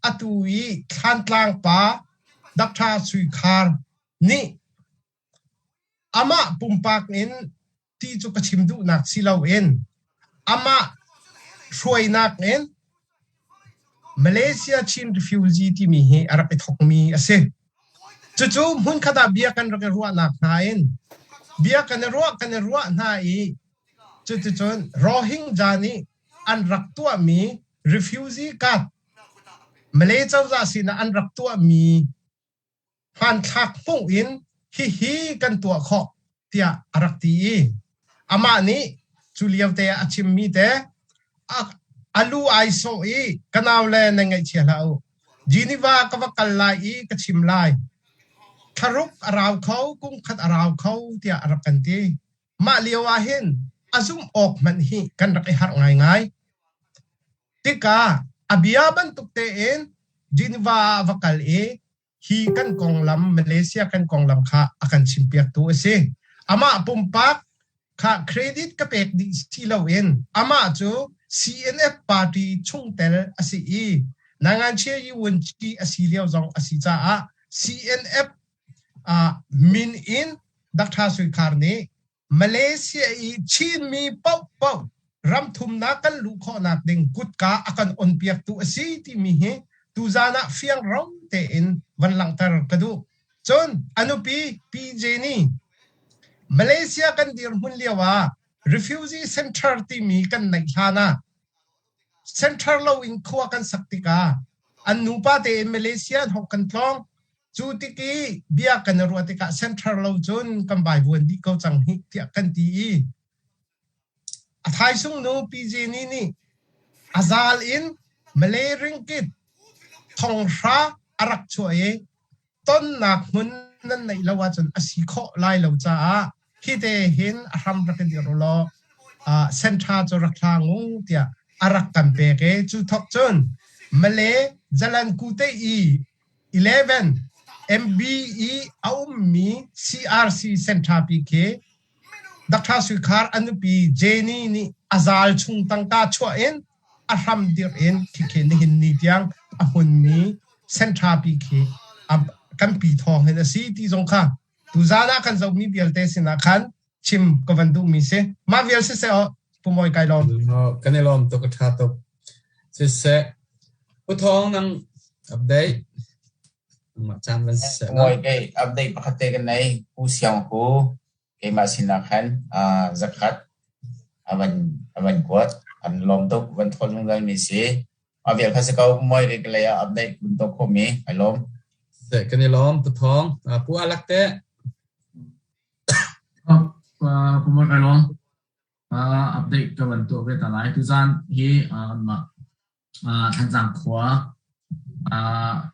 atu i Thlantlang pa Dr. Sui Khar nih amah pumpak in ti cu ka chim duhnak si loin amah hruainak in Malaysia Chin refugee timi hi a rak i thokmi a si. Cucu hmunkhat ah bia kan rak i ruahnak hna in bia kan i ruah kan i ruah hna i Cuticun Rohingya nih an rak tuahmi refugee card Malay cozah sinah an rak tuahmi hmanthlak hmuh in hihi kan tuah khawh tiah a rak ti i amah nih cu lio te ah a chimmi te a lu ai sawh i ka nau le nan ngaihchia hlah u Geneva ka va kal lai i ka chim lai thlaruk a rau kho kum khat a rau kho tiah a rak kan ti Mah lio ah hin a zumh awk hmanh hi kan rak i harh ngaingai. Tikah a bia bantuk tein Geneva ah a va kal i hi kan konglam Malaysia kan konglam kha a kan chimpiaktu a si. Amah pumpak kha credit ka pek dih si loin amah cu CNF party chungtel a si i Nanganchia Yi a si lio zong a si caah CNF min in Dr. Sui Khar nih Malaysia i Chinmi paohpaoh ramthumnak kan luh khawhnak ding kutka a kan onpiaktu a si timi hi tuzan ah fiangro tein van langhter ka duh. Cun a nupi PJ nih Malaysia kan dirhmun lio ah refugee center timi kan neih hlan ah center lo in khua kan sak tikah an nupa tein Malaysia an hong kan tlawng Cu tik i bia kan i ruah tikah center lo cun kan vaivuan dih ko cang hih tiah kan ti i a thaisung nu PJ nih nih a zal in Malay ringkit thonghra a rak chuah i tonnak hmun nan neih lo ahcun a si khawh lai lo caah hi te hin a hram rak i dir u law center cu rak hlang u tiah a rak kan pek i cu thok cun Malay Jalan Kute i 11. MB i a ummi CRC Center pi khi Dr. Sui Khar a nupi Jenny nih a zal chung tangka chuah in a hram dirh in khikhi nihin ni tiang a hmunmi Center pi khi kan pi thawng hin a si ti zong kha tuzaan ah kan zohmi vialte sinah khan chim ka van duhmi si. Mah vial siseh aw Pu Mawi kai lawm. Kan i lawm tuk a ṭha tuk. Siseh Pu Thawng nang update mah caan van siseh. Pu Mawi kei update pakhat te kan nei. Pu Siang Hu keimah sinah khan zakhat a van kuat. An lawm tuk van thawl zungzal mi si. Mah vial kha si ko Pu Mawi kei ka lei ah update vun tuah khawhmi. Ai lawm. Siseh kan i lawm Pu Thawng. Pu Alak teh. Pu Mawi kai lawm. Update ka van tuah ve ta lai. Tuzaan hi anmah Thantlang khua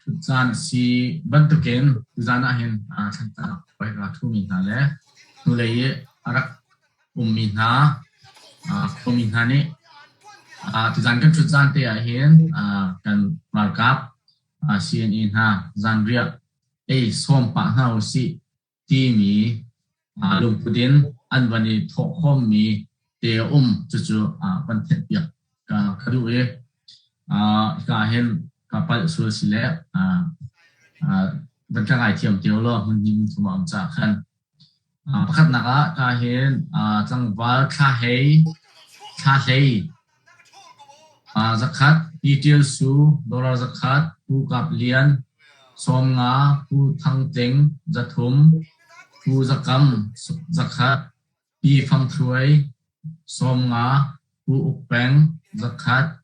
ṭhut caan a si bantukin tuzaan ahhin Thantlang khua hi rak ṭhumi hna le hnulei i a rak ummi hna khuami hna nih tuzaan kan ṭhut caan te ahhin kan ralkap CNA hna zanriah ei sawm pah hna usih timi lungput in an van i thawhkhawmmi te a um. Cucu van theihpiak ka duh i hika hin ka palh sual si le van ka ngaithiam te u law hmun hnih hmun thum a um caah khan. Pakhatnak ah ka hin tlangval thla hei thla hlei Zakhat, Pi Ṭial Su, dollar zakhat, Pu Kap Lian, 50, Pu Thang Tling, 300, Pu Za Kam, zakhat, Pi Fang Thluai, 50, Pu Uk Peng, zakhat,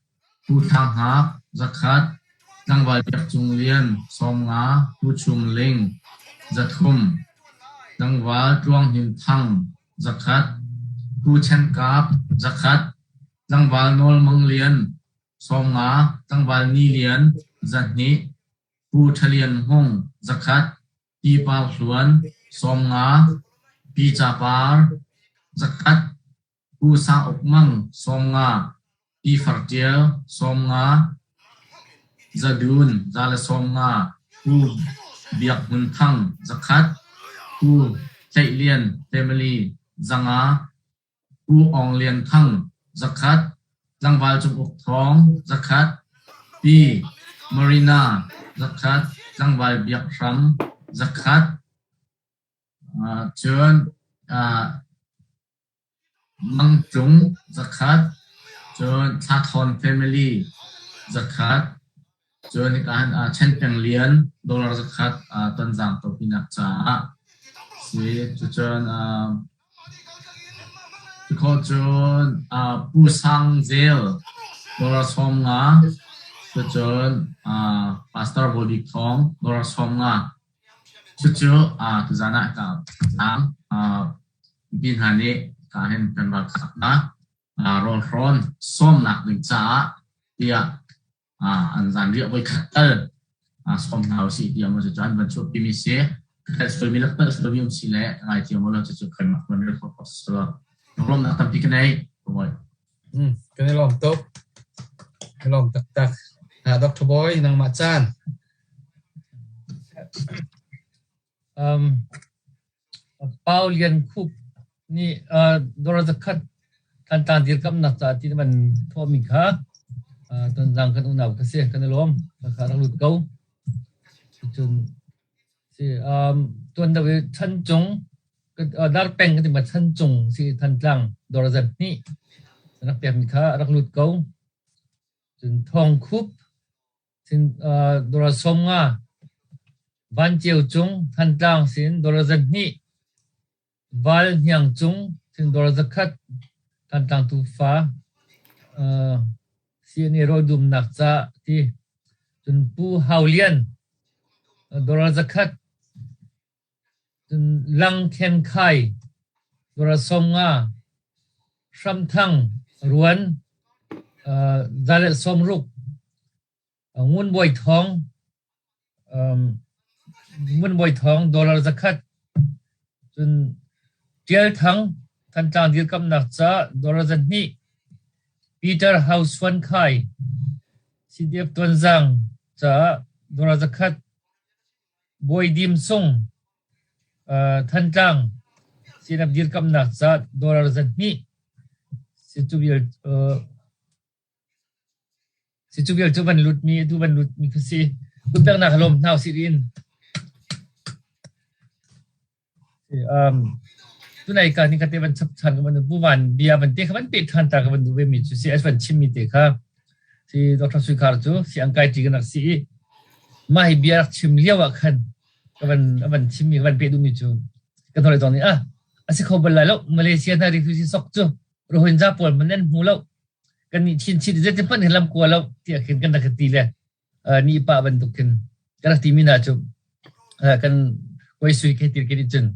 Pu Thla Hngak, zakhat, Tlangval Biak Cung Lian, 50, Pu Chum Ling, 300, Tlangval Tluang Hnin Thang, zakhat, Pu Chen Kap, zakhat, Tlangval Nawl Mang Lian, 50, Tlangval Ni Lian, 200, Pu Ṭha Lian Hmung, 100, Pi Par Hluan, 50, Pi Ca Par, 100, Pu Sang Uk Mang, 50, Pi Far Ṭial, 50, Za Dun, 150, Pu Biak Hmun Thang, 100, Pu Tleih Lian Family, 500, Pu Aung Lian Thang, 100, Tlangval Cung Uk Thawng, 100, Pi Marina, 100, Tlangval Biak Hram, 100, cun Mang Tlung, 100, cun Thla Thawn Family, 100, Cun hika hin Chen Peng Lian dollar zakhat tonzang topinak caah si. Cucun cukhawh cun Pu Sang Zel dollar 50. Cucun Pastor Bawi Bik Thawng dollar 50. Cucu tuzaan ah ka tlang. Mipi hna nih ka hin kan ralkap hna rawlhrawn sawmnak ding caah tiah an zanriah voikhat tal sawm hna usih tiah maw cucu an van chuahpimi si. Sualmi le palh sualmi um si le ngaithiam u law cucu keimah van rel khawh ko si law. Lunglawmhnak tampi ka nei. Bawi. Kan i lawm tuk. Kan i lawm taktak. Dr. Boy, nangmah caan. Pau Lian Khup nih dollar zakhat Thantlang dirkamnak caah ti na van thawhmi kha Tonzang kan unau ka si kan i lawm. Kha rak lut ko. Cun si tuan deuh i Chancung Darpeng kan ti ma Chancung si Thantlang dollar zat hnih rak pekmi kha rak lut ko. Cun Thawng Khup Dollar 50, Vanceu cung Thantlang sin dollar 200, Val Hniang cung sin dollar 100, Thantlang tufa CNA rawl dumnak ca ti. Cun Pu Hau Lian dollar 100, Cun Lang Khen Khai dollar 50, Hram Thang Ruan 160, Ngun Bawi Thawng Ngun Bawi Thawng dollar 100, cun Ṭial Thang Thantlang dirkamnak ca dollar 200, Peter Hau Suan Khai CDF Tuanzang caah dollar 100. Bawi Dim Sung Thantlang CNF dirkamnak ca dollar 200 si cu vial si cu vial cu van lutmi atu van lutmi kha si. Kutpeknak lawm hna usih tiin. Um, tunai ka ni kate van chap than ka van bu van bia van te kha van pe than ta ka van duh ve mi cu si as van chim mi te kha si Dr. Sui Khar cu si ang kai ti ka nak si i mah hi bia rak chim lio ah khan ka van van chim mi ka van pe duh mi cu ka thore zong nih ah a si kho bal lai lo Malaysia hna refugee sok cu Rohingya pawl man an hmu lo kan nih chin chin zeiti hmanh hin lam kua lo tiah khin kan rak ti le ni pa bantuk khin kan rak timi hna cu kan koi sui ke tir ke cun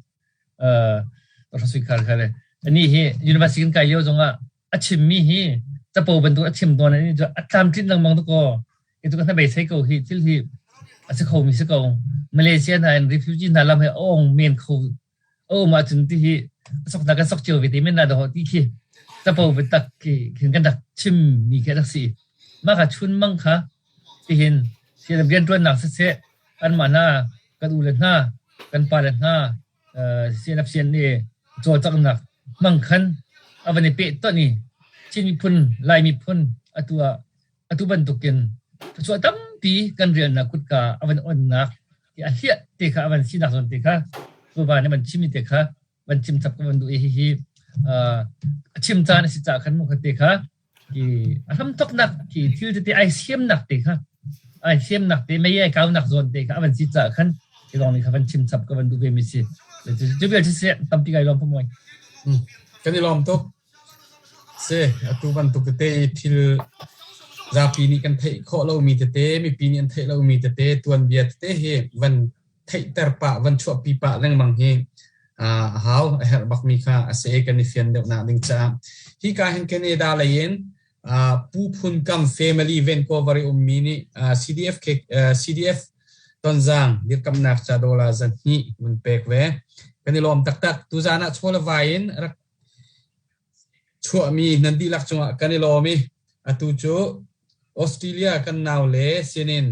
Dr. Sui Khar kha le ani hi university kan kai lio zongah a chimmi hi capo bantuk a chim tawn ani cu a tlamtlin lengmang tu ko itu kan bei sei ko hi thil hi a si kho mi si ko Malaysia hna in refugee hna lam he ong men kho o ma cun ti hi sok na kan sok cio ve te men na do ti khi capo biatak khi khin kan rak chim mi khi rak si mah kha chun mang kha tihin sian riantuannak siseh anmah hna kan u le hna kan pa le hna CNF CNA cawlcanghnak hmang khan a van i peh ton i Chin miphun Lai miphun atu ah atu bantukin thluachuah tampi kan rialnak kutka a van onnak a hliah te kha a van sinak zawn te kha tuva nih van chimmi te kha van chim chap ka van duh i hihi a chim caan a si caah khan mu kha te kha ki a hramthoknak ki thil tete ai siamnak te kha ai siamnak te mei ai kaunak zawn te kha a van si caah khan hi lawng nih kha van chim chap ka van duh ve mi si cu vial si tampi kai lawm pumoi Kan i lawm tuk. Si, atu bantuk tete i thil zapi nih kan theih khawh lomi tete, mipi nih an theih lomi tete, tuanbia tete hi van theihter pah, van chuahpi pah lengmang hi a hau, a herh bakmi kha a si i kan i fian deuhnak ding caah. Hika hin Canada lei in Pu Phun Kam family Vancouver i ummi nih CDF, CDF Tonzang dirkamnak ca dollar 200 mun pek ve. Kan i lawm taktak. Tuzaan ah chaw le vai in rak chuahmi nan dihlak cungah kan i lawm i atu cu Australia kan nau le sinin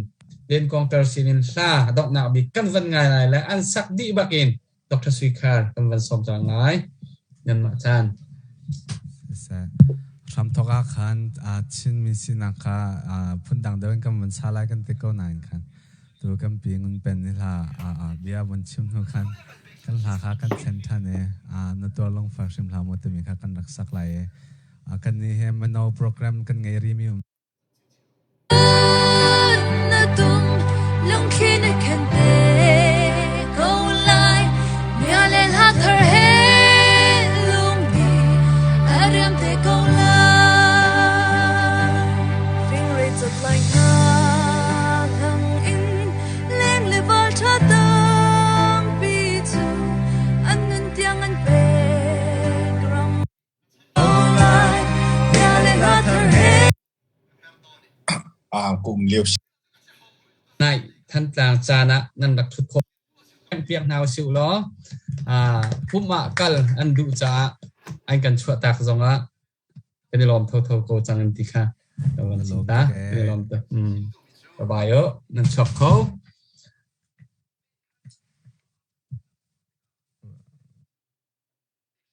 Lenkawngter sinin hla donghnak bik kan van ngai lai le an sak dih bakin Dr. Sui Khar kan van sawm cang lai. Nanmah caan. Hramthok ah khan Chinmi sinak kha phundang deuh in kan van sa lai kan ti ko nain khan Tu kan pi ngun pen ni hla bia von chim hnu khan kan hla kha kan thlen ṭhan i na tuar lungfak hrim hlah maw timi kha kan rak sak lai i kan nih he mino program kan ngei rimi um. Na tum lungthli na khen te ko lai bia le hla thar he lungdi a riam te ko lai fingrei cot lai hna Kum lio Nai Thantlang caan ah nan rak ṭhut khawh piak hna usih law pumh ah kal an duh caah an kan chuahtak zongah Kan i lawm thotho ko cang in ti kha ka van chim ta. Kan i lawm tuk. Mm. Bye bye o. Nan chuak kho.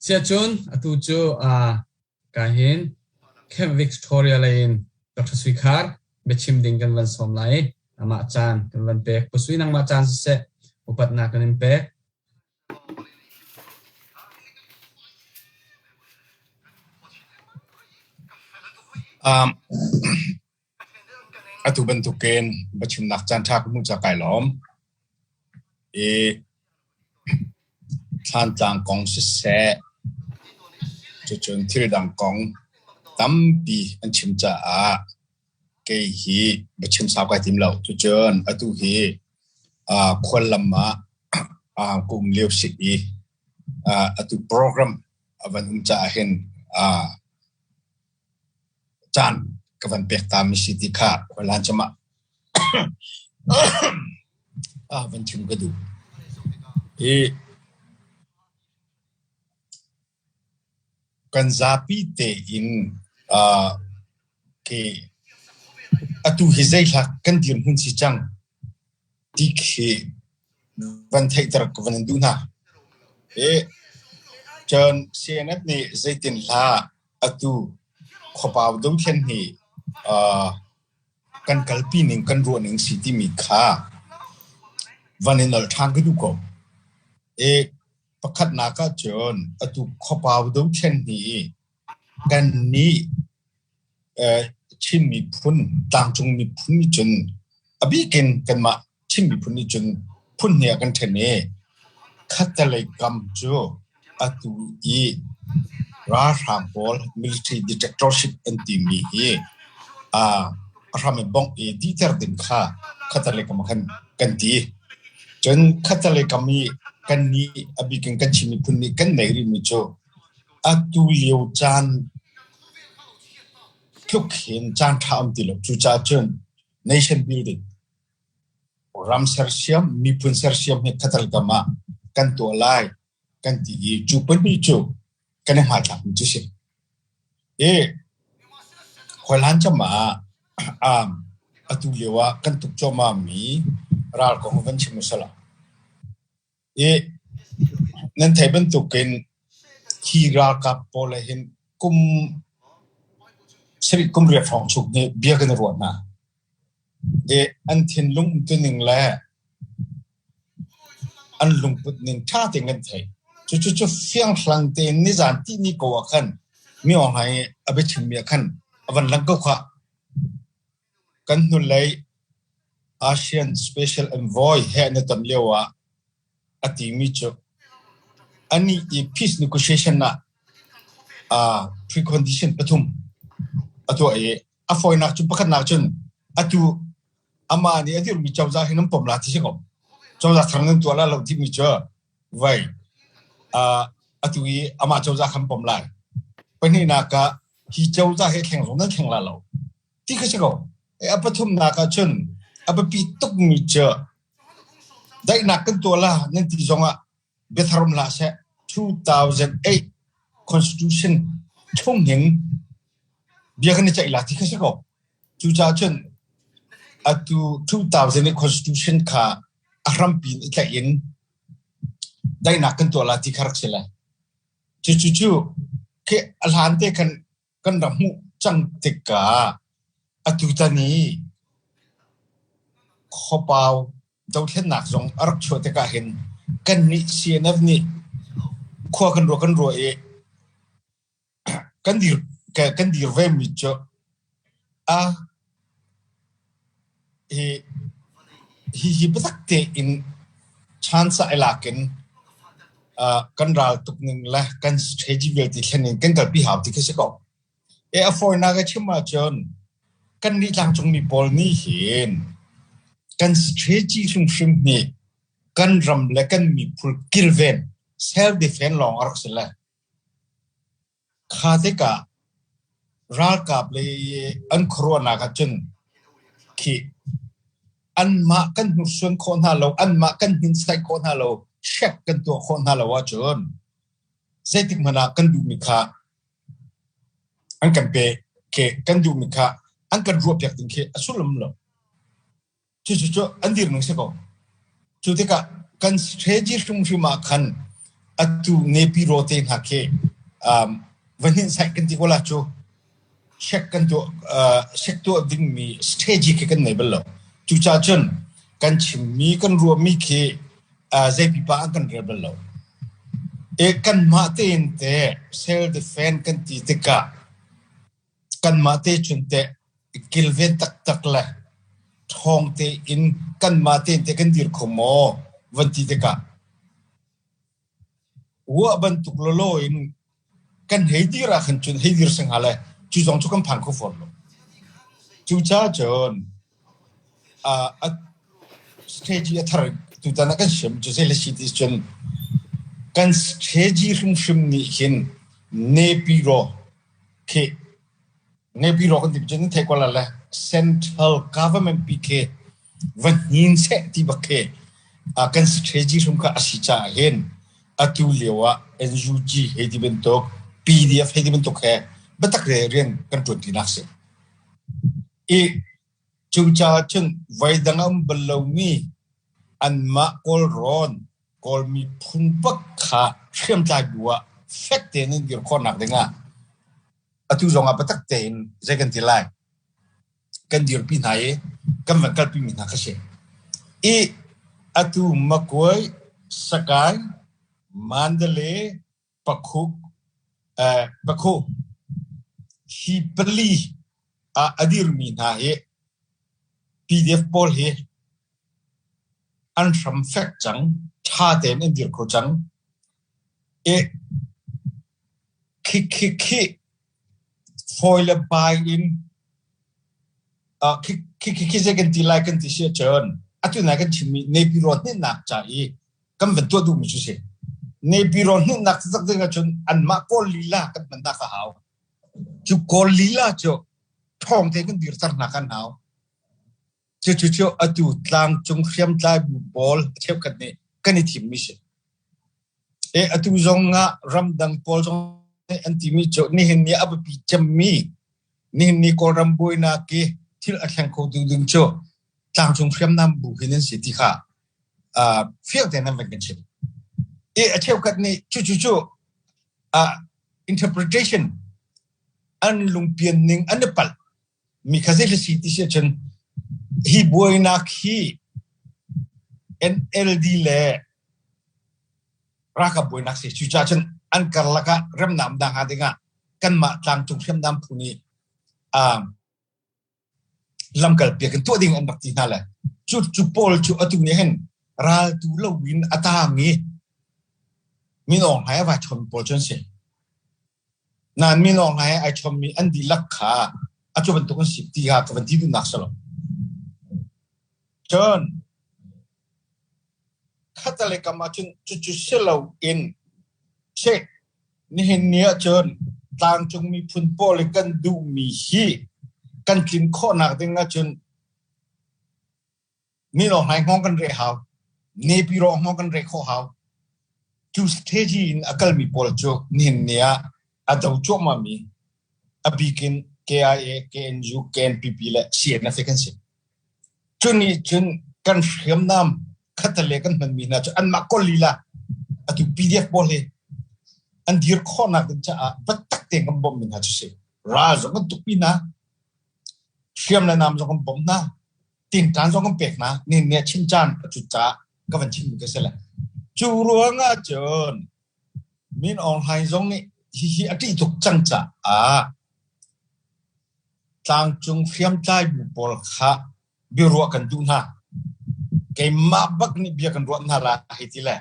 Siacun atu cu uh, ka hin Camp Victoria lei in Dr. Sui Khar biachim ding kan van sawm lai. Amah caan kan van pek. Pu Sui nangmah caan siseh upatnak kan in pek. Um, atu bantukin biachimnak caan ṭha ka hmuh ca kai lawm. I Thlantlang kong siseh, cucun thil dang kong tampi an chim caah kei hi biachim sau kai tim lo. Cucun atu hi khuallam ah ka um lio si i atu program a van um caah hin caan ka van pek ta mi si ti kha khualhlan cem ah van chim ka duh. Hi Kan zapi tein atu hi zeihlak kan dirhmun si cang ti khi. van theihter ka van in duh hna. I cun CNF nih zeitin hlah atu khuapau dothlen hi kan kalpi ning kan ruah ning si timi kha van i nolh ṭhan ka duh ko. I pakhatnak ah cun atu khuapau dothlen hi kannih Chin miphun, tlangcung miphun nih cun a bik in kanmah Chin miphun nih cun phun hnih ah kan ṭhen i khattelei kam cu atu i ralhrang pawl military dictatorship an timi hi a hram in bongh i dihter ding kha khattelei kam ah khan kan ti. Cun khattelei kam i kannih a bik in kan Chin miphun nih kan neih rihmi cu atu lio caan tluk hin caan ṭha um ti lo. Cucaah cun nation building, ram sersiam, miphun sersiam hi khatalkam ah kan tuah lai kan ti i cu pahnih cu kan i hmaithlakmi cu si. I khualhan cam ah um, atu lio ah kan tuk cuahmah mi ral kong van chim usala. I nan theih bantukin hi ralkap pawl he hin kum sarih kum riat hrawng chung hi bia kan i ruah hna. I an thinlung umtuning le an lungput ning ṭha tein kan theih. Cucu cu fianghlang tein nizan tihni ko ah khan mi Aung Hlaing i a biachimmi ah khan a van lang ko khah. Kan hnulei ASEAN Special Envoy he an i ton lio ah a timi cu anih i peace negotiation ah precondition pathum a tuah i a fawinak cu pakhatnak cun atu amah nih a dirmi cozah hi nan pom la ti si ko. Cozah thar nan tuah la lo timi cu vai atu i amah cozah khan pom lai. Pahnihnak ah hi cozah hi thleng zong nan thleng la lo. Ti kha si ko. A pathumnak ah cun a biapi tukmi cu daihnak kan tuah la nan ti zongah biathar um hlah seh. 2008 Constitution chung hin bia kan i ceih la ti kha si ko. Cucaah cun atu 2008 Constitution kha a hrampi in i tlaih in daihnak kan tuah la ti kha rak si lai. Cucu cu khi a hlan te khan kan rak hmuh cang tikah atutan i khuapau dothlennak zong a rak chuah tikah hin kannih CNF nih khua kan ruah kan ruah i kan dir kan dir ve mi cu a hi hi biatak tein chance ai lak in kan ral tuk ning le kan strategy vialte thlen in kan kalpi hau ti khi si ko. E a fawinak a chim ahcun kan nih tlangcungmi pawl nih hin kan strategy hrimhrim hi kan ram le kan miphun kilven self defense lawng a rak si le Kha tikah ralkap lei i an khuaruahnak ahcun khi anmah kan hnursuan khawh hna lo, anmah kan hninsaih khawh hna lo, check kan tuah khawh hna lo ahcun zeitik hmanh ah kan duhmi kha an kan pe khi kan duhmi kha an kan ruahpiak ding khi a sullam lo. Cucu cu an dirning si ko. Cu tikah kan strategy hrimhrim ah khan atu Nepiro te hna khi um, va hninhsaih kan ti ko la cu check kan tuah uh, check tuah dingmi strategy khi kan nei bal lo. Cucaah cun kan chimmi kan ruahmi khi uh, zei pipa an kan rel bal lo. E kanmah tein te self defense kan ti tikah Kanmah te cun teh kilven taktak le ṭhawng tein kanmah tein teh kan dir kho maw van ti tikah ruah bantuk lawlaw in kan hei dir ah khan cun hei dir si hnga le cu zong cu kan phan kho fawn lo. Cucaah cun a strategy a thar tutan ah kan siam cu zei le si ti cun kan strategy hrimhrim nih hin Nepiro khi Nepiro kan ti cun thei ko la le central government pi khi va hnin seh ti bak khi kan strategy hrim kha a si caah hin atu lio ah NUG hei ti bantuk PDF hei ti bantuk he biatak re rian kan ṭuan tinak si. I cucaah cun voidang a um bal lomi Anmah Kawlrawn Kawl miphun bak kha hriamtlai bu ah fek tein an dir khawhnak ding ah atu zong ah biatak tein zei kan ti lai kan dirpi hna i kan van kalpi mi hna kha si. I atu Makuai, Sagaing, Mandalay, Pakhuk, eh, Pakhu hi pali ah a dirmi hna hi PDF pawl hi an hram fek cang, ṭha tein an dir kho cang. I khi khi khi fawi le bai in uh, khi khi khi zei kan ti lai kan ti si ahcun atu nai kan chimmi Naypyidaw hnihnak ca i kan van tuah duhmi cu si. Naypyidaw hnihnak taktak ding ahcun anmah Kawl lila kan hmannak a hau. Cu Kawl lila cu ṭhawng tein kan dirter hna kan hau. Cucu atu tlangcung hriamtlai bu pawl cheukhat nih kan i thimmi si. E atu zong ah ramdang pawl zong nih an timi cu nihin ni a biapi cemmi nihin ni Kawlram buainak i thil a thleng kho tu ding cu tlangcung hriamnam bu hin an si ti kha uh, fiang tein an van kan chim. E a cheukhat nih cucu cu uh, interpretation an lungpian ning an i palh mi kha zei si ti si ahcun hi buainak hi NLD le ralkap buainak si cucaah cun an karlak ah remnak um hnga dingah kanmah tlangcung hriamnam phu nih um, lamkal piak in tuah ding an rak ti hna le cu cu pawl cu atu nih hin raltu lo in a tang i Min Aung Hlaing a vai chom pawl cu an si. Nain Min Aung Hlaing ai chommi an dihlak kha a cu bantuk an si ti kha ka van ti duhnak si lo. Cun khatalei kam ahcun cucu si loin seh nihin ni ahcun tlangcung miphun pawl i kan duhmi hi kan tlin khawhnak ding ahcun Min Aung Hlaing hngawng kan reh hau. Nepiro hngawng kan reh khawh hau. Cu strategy in a kalmi pawl cu nihin ni ah a do cuahmahmi a bik in KIA, KNU, KNPP le CNF kan si. Cu nih cun kan hriamnam khatale kan hmanmi hna cu anmah kawl lila atu PDF pawl hi an dir khawhnak ding caah biatak tein kan bawmhmi hna cu si. Ral zong kan tukpi hna. Hriam le nam zong kan bawmh hna. Tinṭan zong kan pek hna. Ni nih a chim caan a cut caah ka van chimmi ka si le. Cu ruangah cun Min Aung Hlaing zong nih hihi a ṭih tuk cang caah tlangcung hriamtlai bu pawl kha biaruah kan duh hna. Keimah bak nih bia kan ruah hna la hei ti le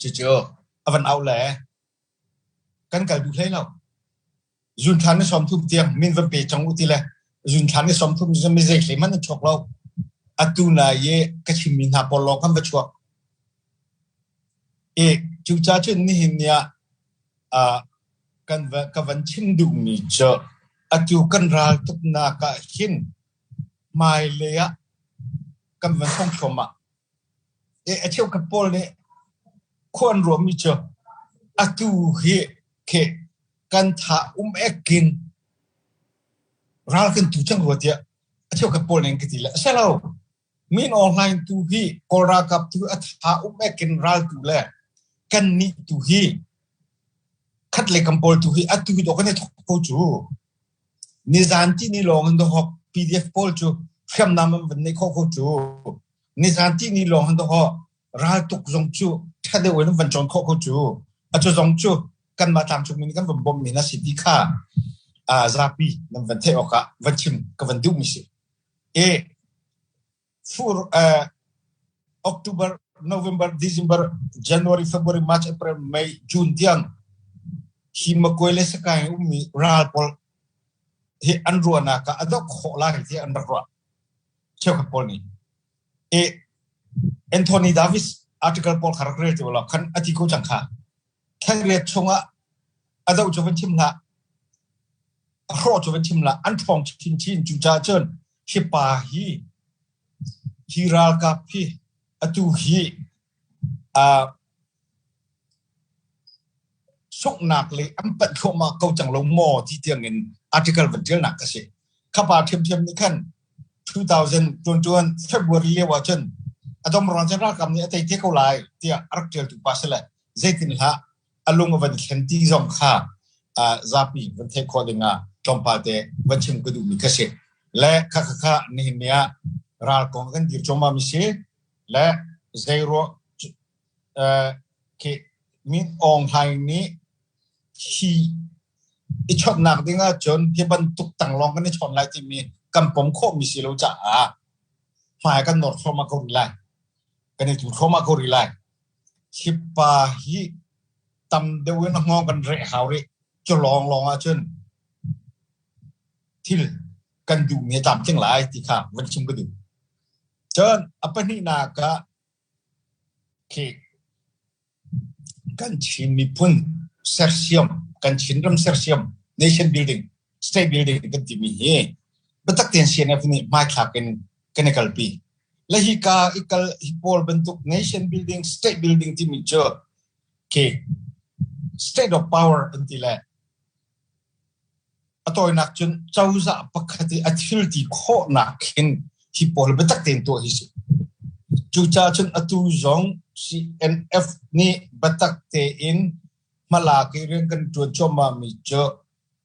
cucu a van auh le kan kal duh hlei lo. Zunthla ni 30 tiang min van pe cang u ti le zunthla ni 30 cu mi zei hlei hmanh an chuak lo. Atu na i ka chimmi hna pawl lawng kan va chuak. I cucaah cun nihin ni ah uh, kan va, ka van chim duhmi cu atu kan ral tuknak ah hin hmailei ah kan van hong thluahmah. I a cheukhat pawl nih khua an ruahmi cu atu hi khi kan tha um ek in ral kan tu cang rua tiah a cheukhat pawl nih an ka ti le a si lo. Min Aung Hlaing tu hi Kawl ralkap tu a tha um ek in ral tu le kan nih tu hi khat le kam pawl tu hi atu hi dawh kan i thok ko cu. Nizan ti ni lawng in dawhawk PDF pawl cu hriamnam an van neih khawh ko cu. Nizan ti ni lawng in dawhawk raltuk zong cu ṭha deuh in van cawn khawh ko cu. Acu zong cu kanmah tlangcung mi nih kan van bawmh mi na si ti kha zapi nan van theih awk ah van chim ka van duh mi si. E fur October, November, December, January, February, March, April, May, June tiang hi Makuai le Sakaing ummi ral pawl hi an ruahnak ah a doh khawh lai tiah an rak ruah. Cheukhat pawl nih. E Anthony Davis article pawl kha rak rel ti law khan a ti ko cang kha. Thla chungah a doh cu van chim hlah. A hrawh cu van chim hlah. An ṭhawng chinchin. Cucaah cun hi pa hi hi ralkap hi atu hi uh, sunghnak le an panh thluahmah ko cang lo maw ti tiang in article van ṭialnak ka si. Khapa ṭhiamṭhiam nih khan 2021 February lio ah cun. A dom ruang cun ralkap nih a tei te ko lai tiah a rak ṭialtu pa si le zeitin hlah a lung a van thlen ti zong kha zapi van theih khawh ding ah tlawmpal te van chim ka duhmi kha si. Le kha kha kha nihin ni ah ral kong kan dir cuahmah mi si le zei ruah khi Min Aung Hlaing nih hi i chawnhnak ding ahcun hi bantuk tanglawng kan i chawn lai timi kan pom khawhmi si lo caah hmai kan nawr thluahmah ko rih lai. Kan i tu thluahmah ko rih lai. Hi pa hi tam deuh in a hngawng kan reh hau rih. Cu lawnglawng ahcun thil kan duhmi a tlamtling lai ti kha van chim ka duh. Cun a pahnihnak ah khi kan Chin miphun sersiam, kan Chinram sersiam, nation building, state building kan timi hi biatak tein CNF nih hmaithlak in kan i kalpi. Le hi ka i kal hi pawl bantuk nation building, state building timi cu khi state of power an ti le A tawinak cun cozah pakhat i a thil ti khawhnak khin hi pawl biatak tein tuah hi si. Cucaah cun atu zong CNF nih biatak tein hmalak i rian kan ṭuan cuahmahmi cu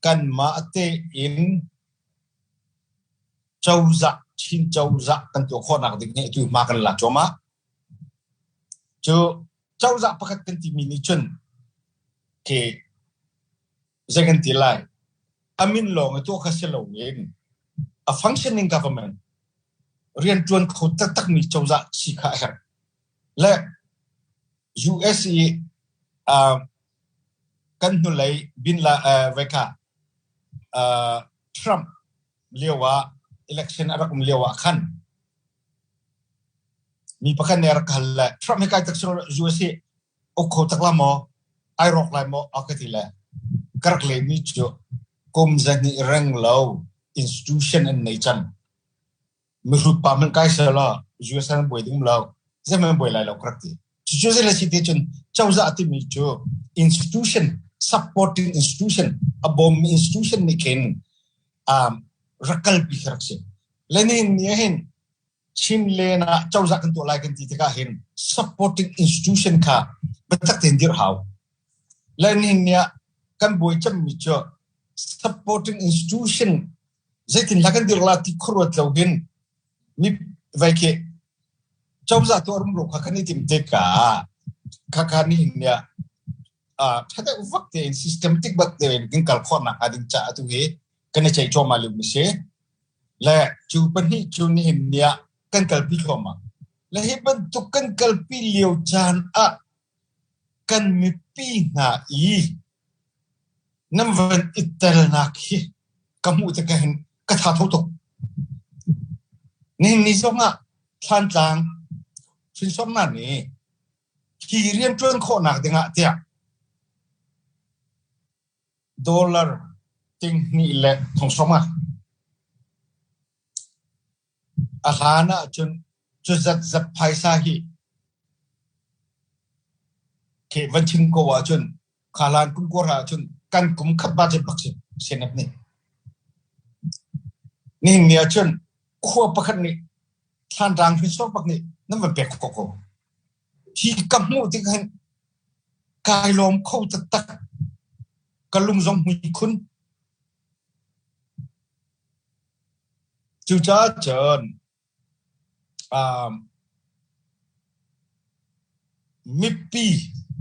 kanmah tein cozah Chin cozah kan tuah khawhnak ding hi atu hma kan la cuahmah. Cu cozah pakhat kan timi nih cun khi zei kan ti lai a min lawng i tuah kha si loin a functioning government rianṭuan kho taktakmi cozah si kha a herh. Le US i uh, kan hnulei bin la uh, vai kha uh, Trump lio ah election a rak um lio ah khan mi pakhat nih a rak hal le Trump hi kai tak US hi uk kho tak la maw ai rawk lai maw a ka ti le ka rak lehmi cu kum zahnih reng lo institution an nei cang mihrut pa man kai sel la US an buai ding lo zeihmanh buai lai lo ka rak ti cucu zei le si te cun cozah timi cu institution supporting institution a bawmmi institution nih khin um, rak kalpi rak si lenin nih hin Chin len ah cozah kan tuah lai kan ti tikah hin supporting institution kha biatak tein dirh hau. Le nihin ni ah kan buai cemmi cu supporting institution zeitin la kan dirh la ti khuaruat lo hin mi vai khi cozah tuah rumro kha kan i tim tikah khakha nihin ni ah ṭha deuh vak tein systematic bak tein kan kal khawhnak hnga ding caah tu hi kan i ceih cuahmah lio mi si. Le cu pahnih cu nihin ni ah kan kalpi thluahmah. Le hi bantuk kan kalpi lio caan ah kan mipi hna i nan van i telnak hi ka hmuh tikah hin ka tha tho tuk. Nihin ni zong ah Thlantlang hrinsor hna nih hi rianṭuan khawhnak dingah tiah Dollar tinghnih le thong ah. A hlan ahcun cu zatzat phaisa hi khi van chim ko ahcun kha hlan kum kuar ahcun kan kum khat budget bak si CNF nih. Nihin ni ahcun khua pakhat nih thlanrang hrinsor bak nih nan van pek khawh ko. Hi ka hmuh tik hin kai lawm kho taktak. Ka lung zong hmui khun. Cucaah cun um, mipi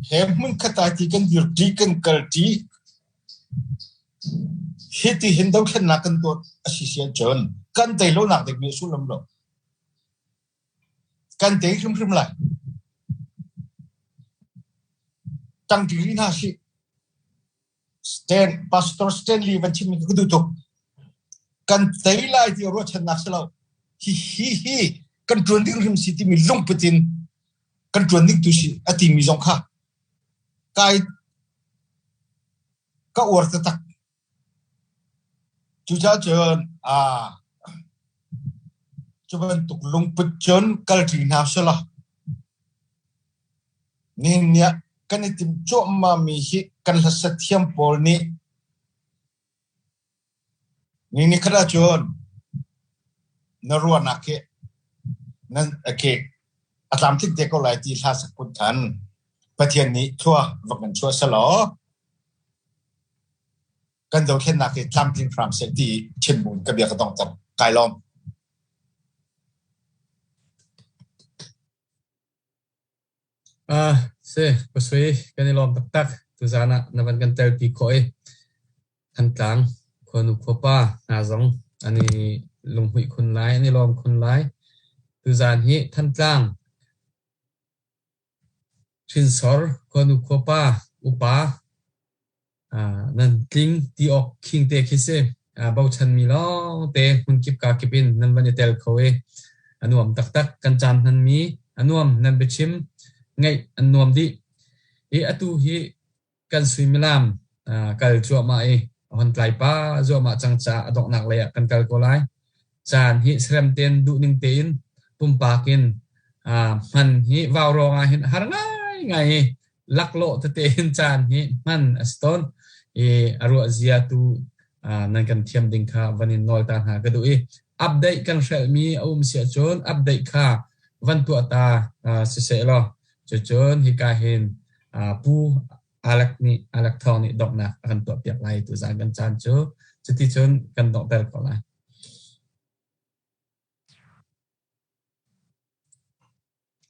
he hmunkhat ah ti kan dirṭi kan kalṭi hiti hin dothlennak kan tuah a si si ahcun kan tei lonak ding mi a sullam lo. Kan tei hrimhrim lai. Ṭangṭi rih hna sih. Stan, Pastor Stanley van chimmi ka duh tuk. Kan tei lai ti ruahchannak si lo. Hi hi hi kan ṭuan ding hrim si timi lungput in kan ṭuan ding tu si a timi zong kha kai ka uar taktak. Cucaah cun aa cu bantuk lungput cun kalṭi hna selaw nihin ni ah kan i timh cuahmahmi hi kan hlasak thiam pawl nih ni nikhat ahcun na ruahnak hi nan okay. A tlamtling te ko lai ti hla sak phun khan Pathian nih thlua va kan chuah selaw kan dothlennak hi tlamtling hram seh ti chimmun ka bia ka dongter. Kai lawm. Ah, si, Pasui, kan i lawm taktak. Tuzaan ah na van kan telpi khawh i Thantlang khuanu khuapa hna zong an i lunghmuih khun lai, an i lawm khun lai. Tuzaan hi Thantlang hrinsor khuanu khuapa upa nan tling ti awk khing te khi si. Bochanmi lawngte hmunkip kakip in nan van i tel kho i a nuam taktak. Kan caan hmanmi a nuam, nan biachim ngaih an nuam dih. I atu hi kan suimilam kal cuahmah i a hon tlai pa zuahmah cang caah a donghnak lei ah kan kal ko lai. Caan hi serem tein duhning tein pumpak in hman hi vaurawng ah hin har ngaingai i laklawh tete in caan hi hman a si tawn i a ruah zia tu nan kan thiam ding kha van in nawl ta hna ka duh i update kan hrelhmi a um si ahcun update kha van tuah ta siseh law cucun hika hin Pu Alec nih Alec Thawng nih donghnak a kan tuahpiak lai tuzaan kan caan cu cuti cun kan donghter ko lai.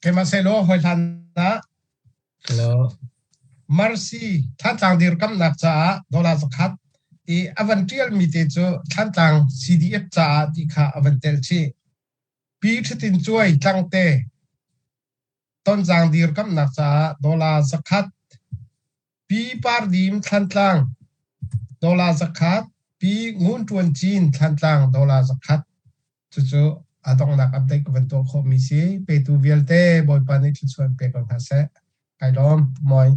Keimah sehlaw hawi hlan ah Hello. Mercy Thantlang dirkamnak caah dollar zakhat i a van ṭialmi te cu Thantlang CDF caah ti kha a van tel chih. Pi Ṭhitin Cuai Tlangte Tonzang dirkamnak caah dollar zakhat, Pi Par Dim Thlantlang dollar zakhat, Pi Ngun Ṭuan Cin Thlantlang dollar zakhat. Cucu a donghnak update ka van tuah khawhmi si. Petu vialte Bawipa nih thluachuah in pe ko hna seh. Kai lawm. Moi.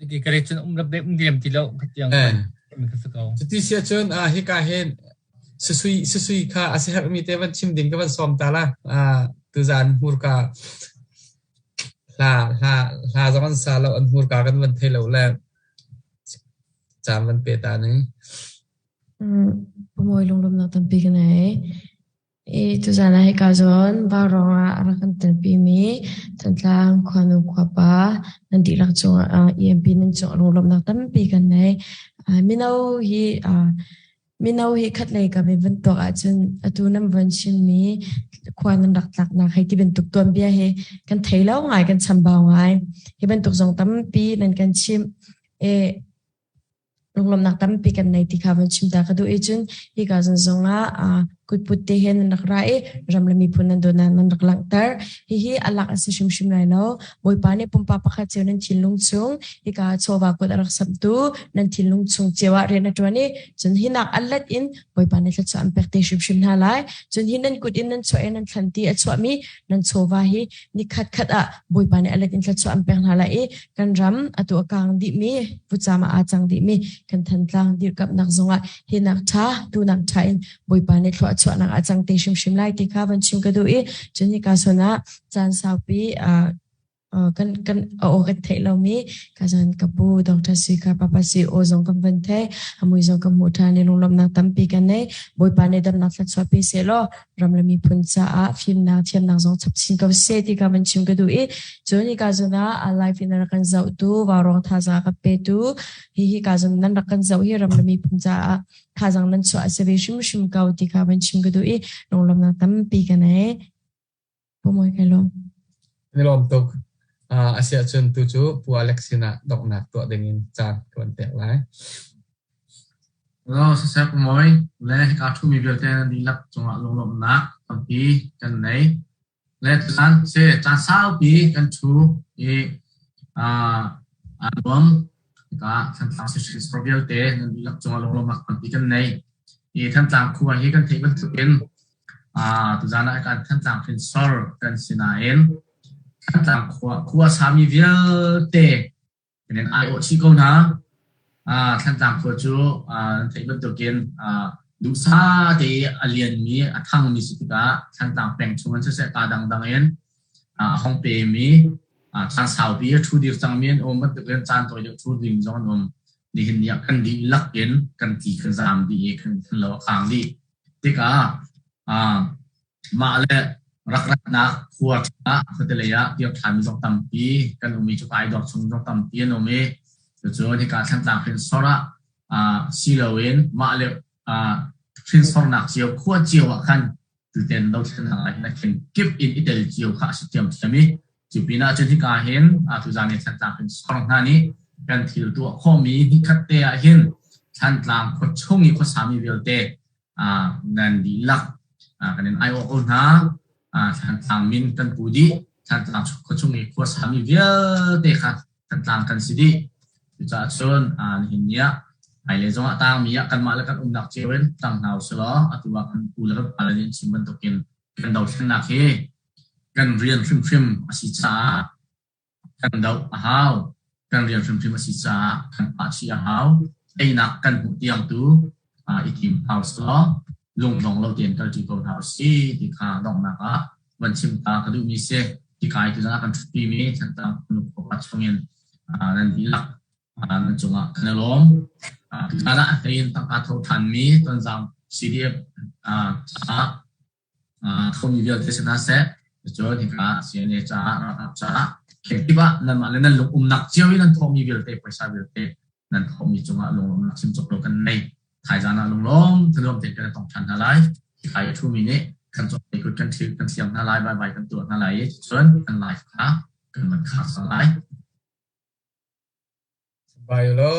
Ki kare cun um rap um diam ti lo ka tiang Eh. ka si ko. Cuti sia cun ah hika hin susui susui kha a si herhmi te van chim ding ka van sawm ta la. Ah tuzaan hmurka hla hla hla zong an sa lo an hmurka kan van thei lo le caan van pe ta ning. Pamuai lunglawmhnak tampi ka nei. I tuzaan ah hika zawn Vaurawng ah a rak kan telpimi Thantlang khuanu khuapa nan dihlak cungah EMP nan cungah lunglawmhnak tampi kan nei. Mino hi mino hi khatlei kam in van tuak ahcun atu nan van chimmi khua nan rak tlaknak hei ti bantuk tuanbia hi kan thei lo ngai kan chambau ngai. Hi bantuk zong tampi nan kan chimh. I lunglawmhnak tampi kan nei ti kha van chim ta ka duh i cun hika zan zongah kutput te he nan rak ra i ram le miphun nan dawtnak nan rak langhter. Hihi a lak a si hrimhrim lai lo. Bawipa nih pumpak pakhat cio nan thinlung chung hika chawva kut a rak samhtu nan thinlung chung cio ah rian a ṭuan i cun hi nak a let in Bawipa nih thluachuah an pek te hrimhrim hna lai. Cun hi nan kut in nan chuah i nan thlanti a chuahmi nan chawva hi ni khat khat ah Bawipa nih a let in thluachuah an pek hna lai i kan ram atu a kang dihmi vutcam ah aa cang dihmi kan Thantlang dirkamhnak zongah hi nak ṭha tunak ṭha in Bawipa nih thluachuahnak a cang te hrimhrim lai ti kha van chim ka duh i cun hika zawn ah caan saupi kan kan a aw kan theih lomi ka zan ka pu Dr. Sui Papa Sui aw zong kan van thei a mui zong kan hmuh ṭhan i lunglawmhnak tampi kan nei Bawipa nih damnak thluachuah pe seh law ram le miphun caah fimnak thiamnak zong chap chin ko seh ti kha van chim ka duh i cun hika zawn ah a live in a rak kan zohtu vaurawng thazaang a kan petu hi hika zawn nan rak kan zoh hi ram le miphun caah thazaang nan chuah a si ve hrimhrim ko ti kha van chim ka duh i lunglawmhnak tampi ka nei. Pumawi kai lawm. Ni lawm tuk. Uh, asiah cun tu cu Pu Alex sinah donghnak tuah dingin caan ka van pek lai. Hello, siseh Pumawi le hika ṭhumi vialte nan dihlak cungah lunglawmhnak tampi kan nei. Le caan si caan saupi kan ṭhu i uh, aa nuam. Hika Thantlang Siseh vialte nan dihlak cungah lunglawmhnak tampi kan nei. I Thantlang khua hi kan theih bantukin Tuzaan ah kan Thantlang hrinsor kan si nain Thantlang khua khua sami vialte kan in aiawh chih ko hna. Thantlang khua cu nan theih bantukin duhsah te i a lianmi a thangmi si tikah Thantlang peng chung in siseh kaa dangdang in a hong pemi caan saupi a ṭhu dir cangmi an um bantukin caan tawi deuh ṭhu ding zong an um. Nihin ni ah kan dihlak in kan ti kan zaam dih i kan lo a kaang dih. Tikah Mah le rak ratnak khua ah khuate lei ah kir ṭhanmi zong tampi kan um i cuka i dawr chung zong tampi an um i cucun hika Thantlang hrinsor ah si loin mah le hrinsornak cio khua cio ah khan tuten dothlennak ah hin a khenkip in i tel cio kha a si ṭhiamṭhiam i cu pinah cun hika hin tuzaan i Thantlang hrinsor hna nih kan thil tuah khawhmi nikhat te ah hin Thantlang khua chung i khuasami vialte nan dihlak kan in aiawh ko hna. Thantlang min kan pu dih. Thantlang khuachung i khuasami vialte kha Thantlang kan si dih. Cucaah cun nihin ni ah hmailei zongah tangmi ah kanmah le kan umnak cio in tang hna usih law atu ah kan pu le kan pale nih an chim bantukin kan dothlennak hi kan rian hrimhrim a si caah kan doh a hau. Kan rian hrimhrim a si caah kan pah chih a hau. Teinak kan hmuh tiang tu i tim hau selaw lungdong lo tein kalṭi ko hna usih ti kha donghnak ah van chim ta ka duhmi si. Hika i tuzan ah kan ṭhutpimi Thantlang nu khuapa chungin nan dihlak nan cungah kan i lawm. Tuzan ah a hlei in tangka tho ṭhanmi Tonzang CDF caah Khomi vialte si hna seh, cun hika CNA caah ralkap caah khenkip ah nanmah le nan lung umnak cio i nan thawhmi vialte puaisa vialte nan thawhmi cungah lunglawmhnak chim cawk lo kan nei. Thaizan ah lunglawm thanuam tein kan i tong ṭhan hna lai. Hika i a ṭhumi nih kan cawk kut kan thil kan thiam hna lai, bye bye kan tuah hna lai i cun kan live kha kan van khar cang lai. Bye lo.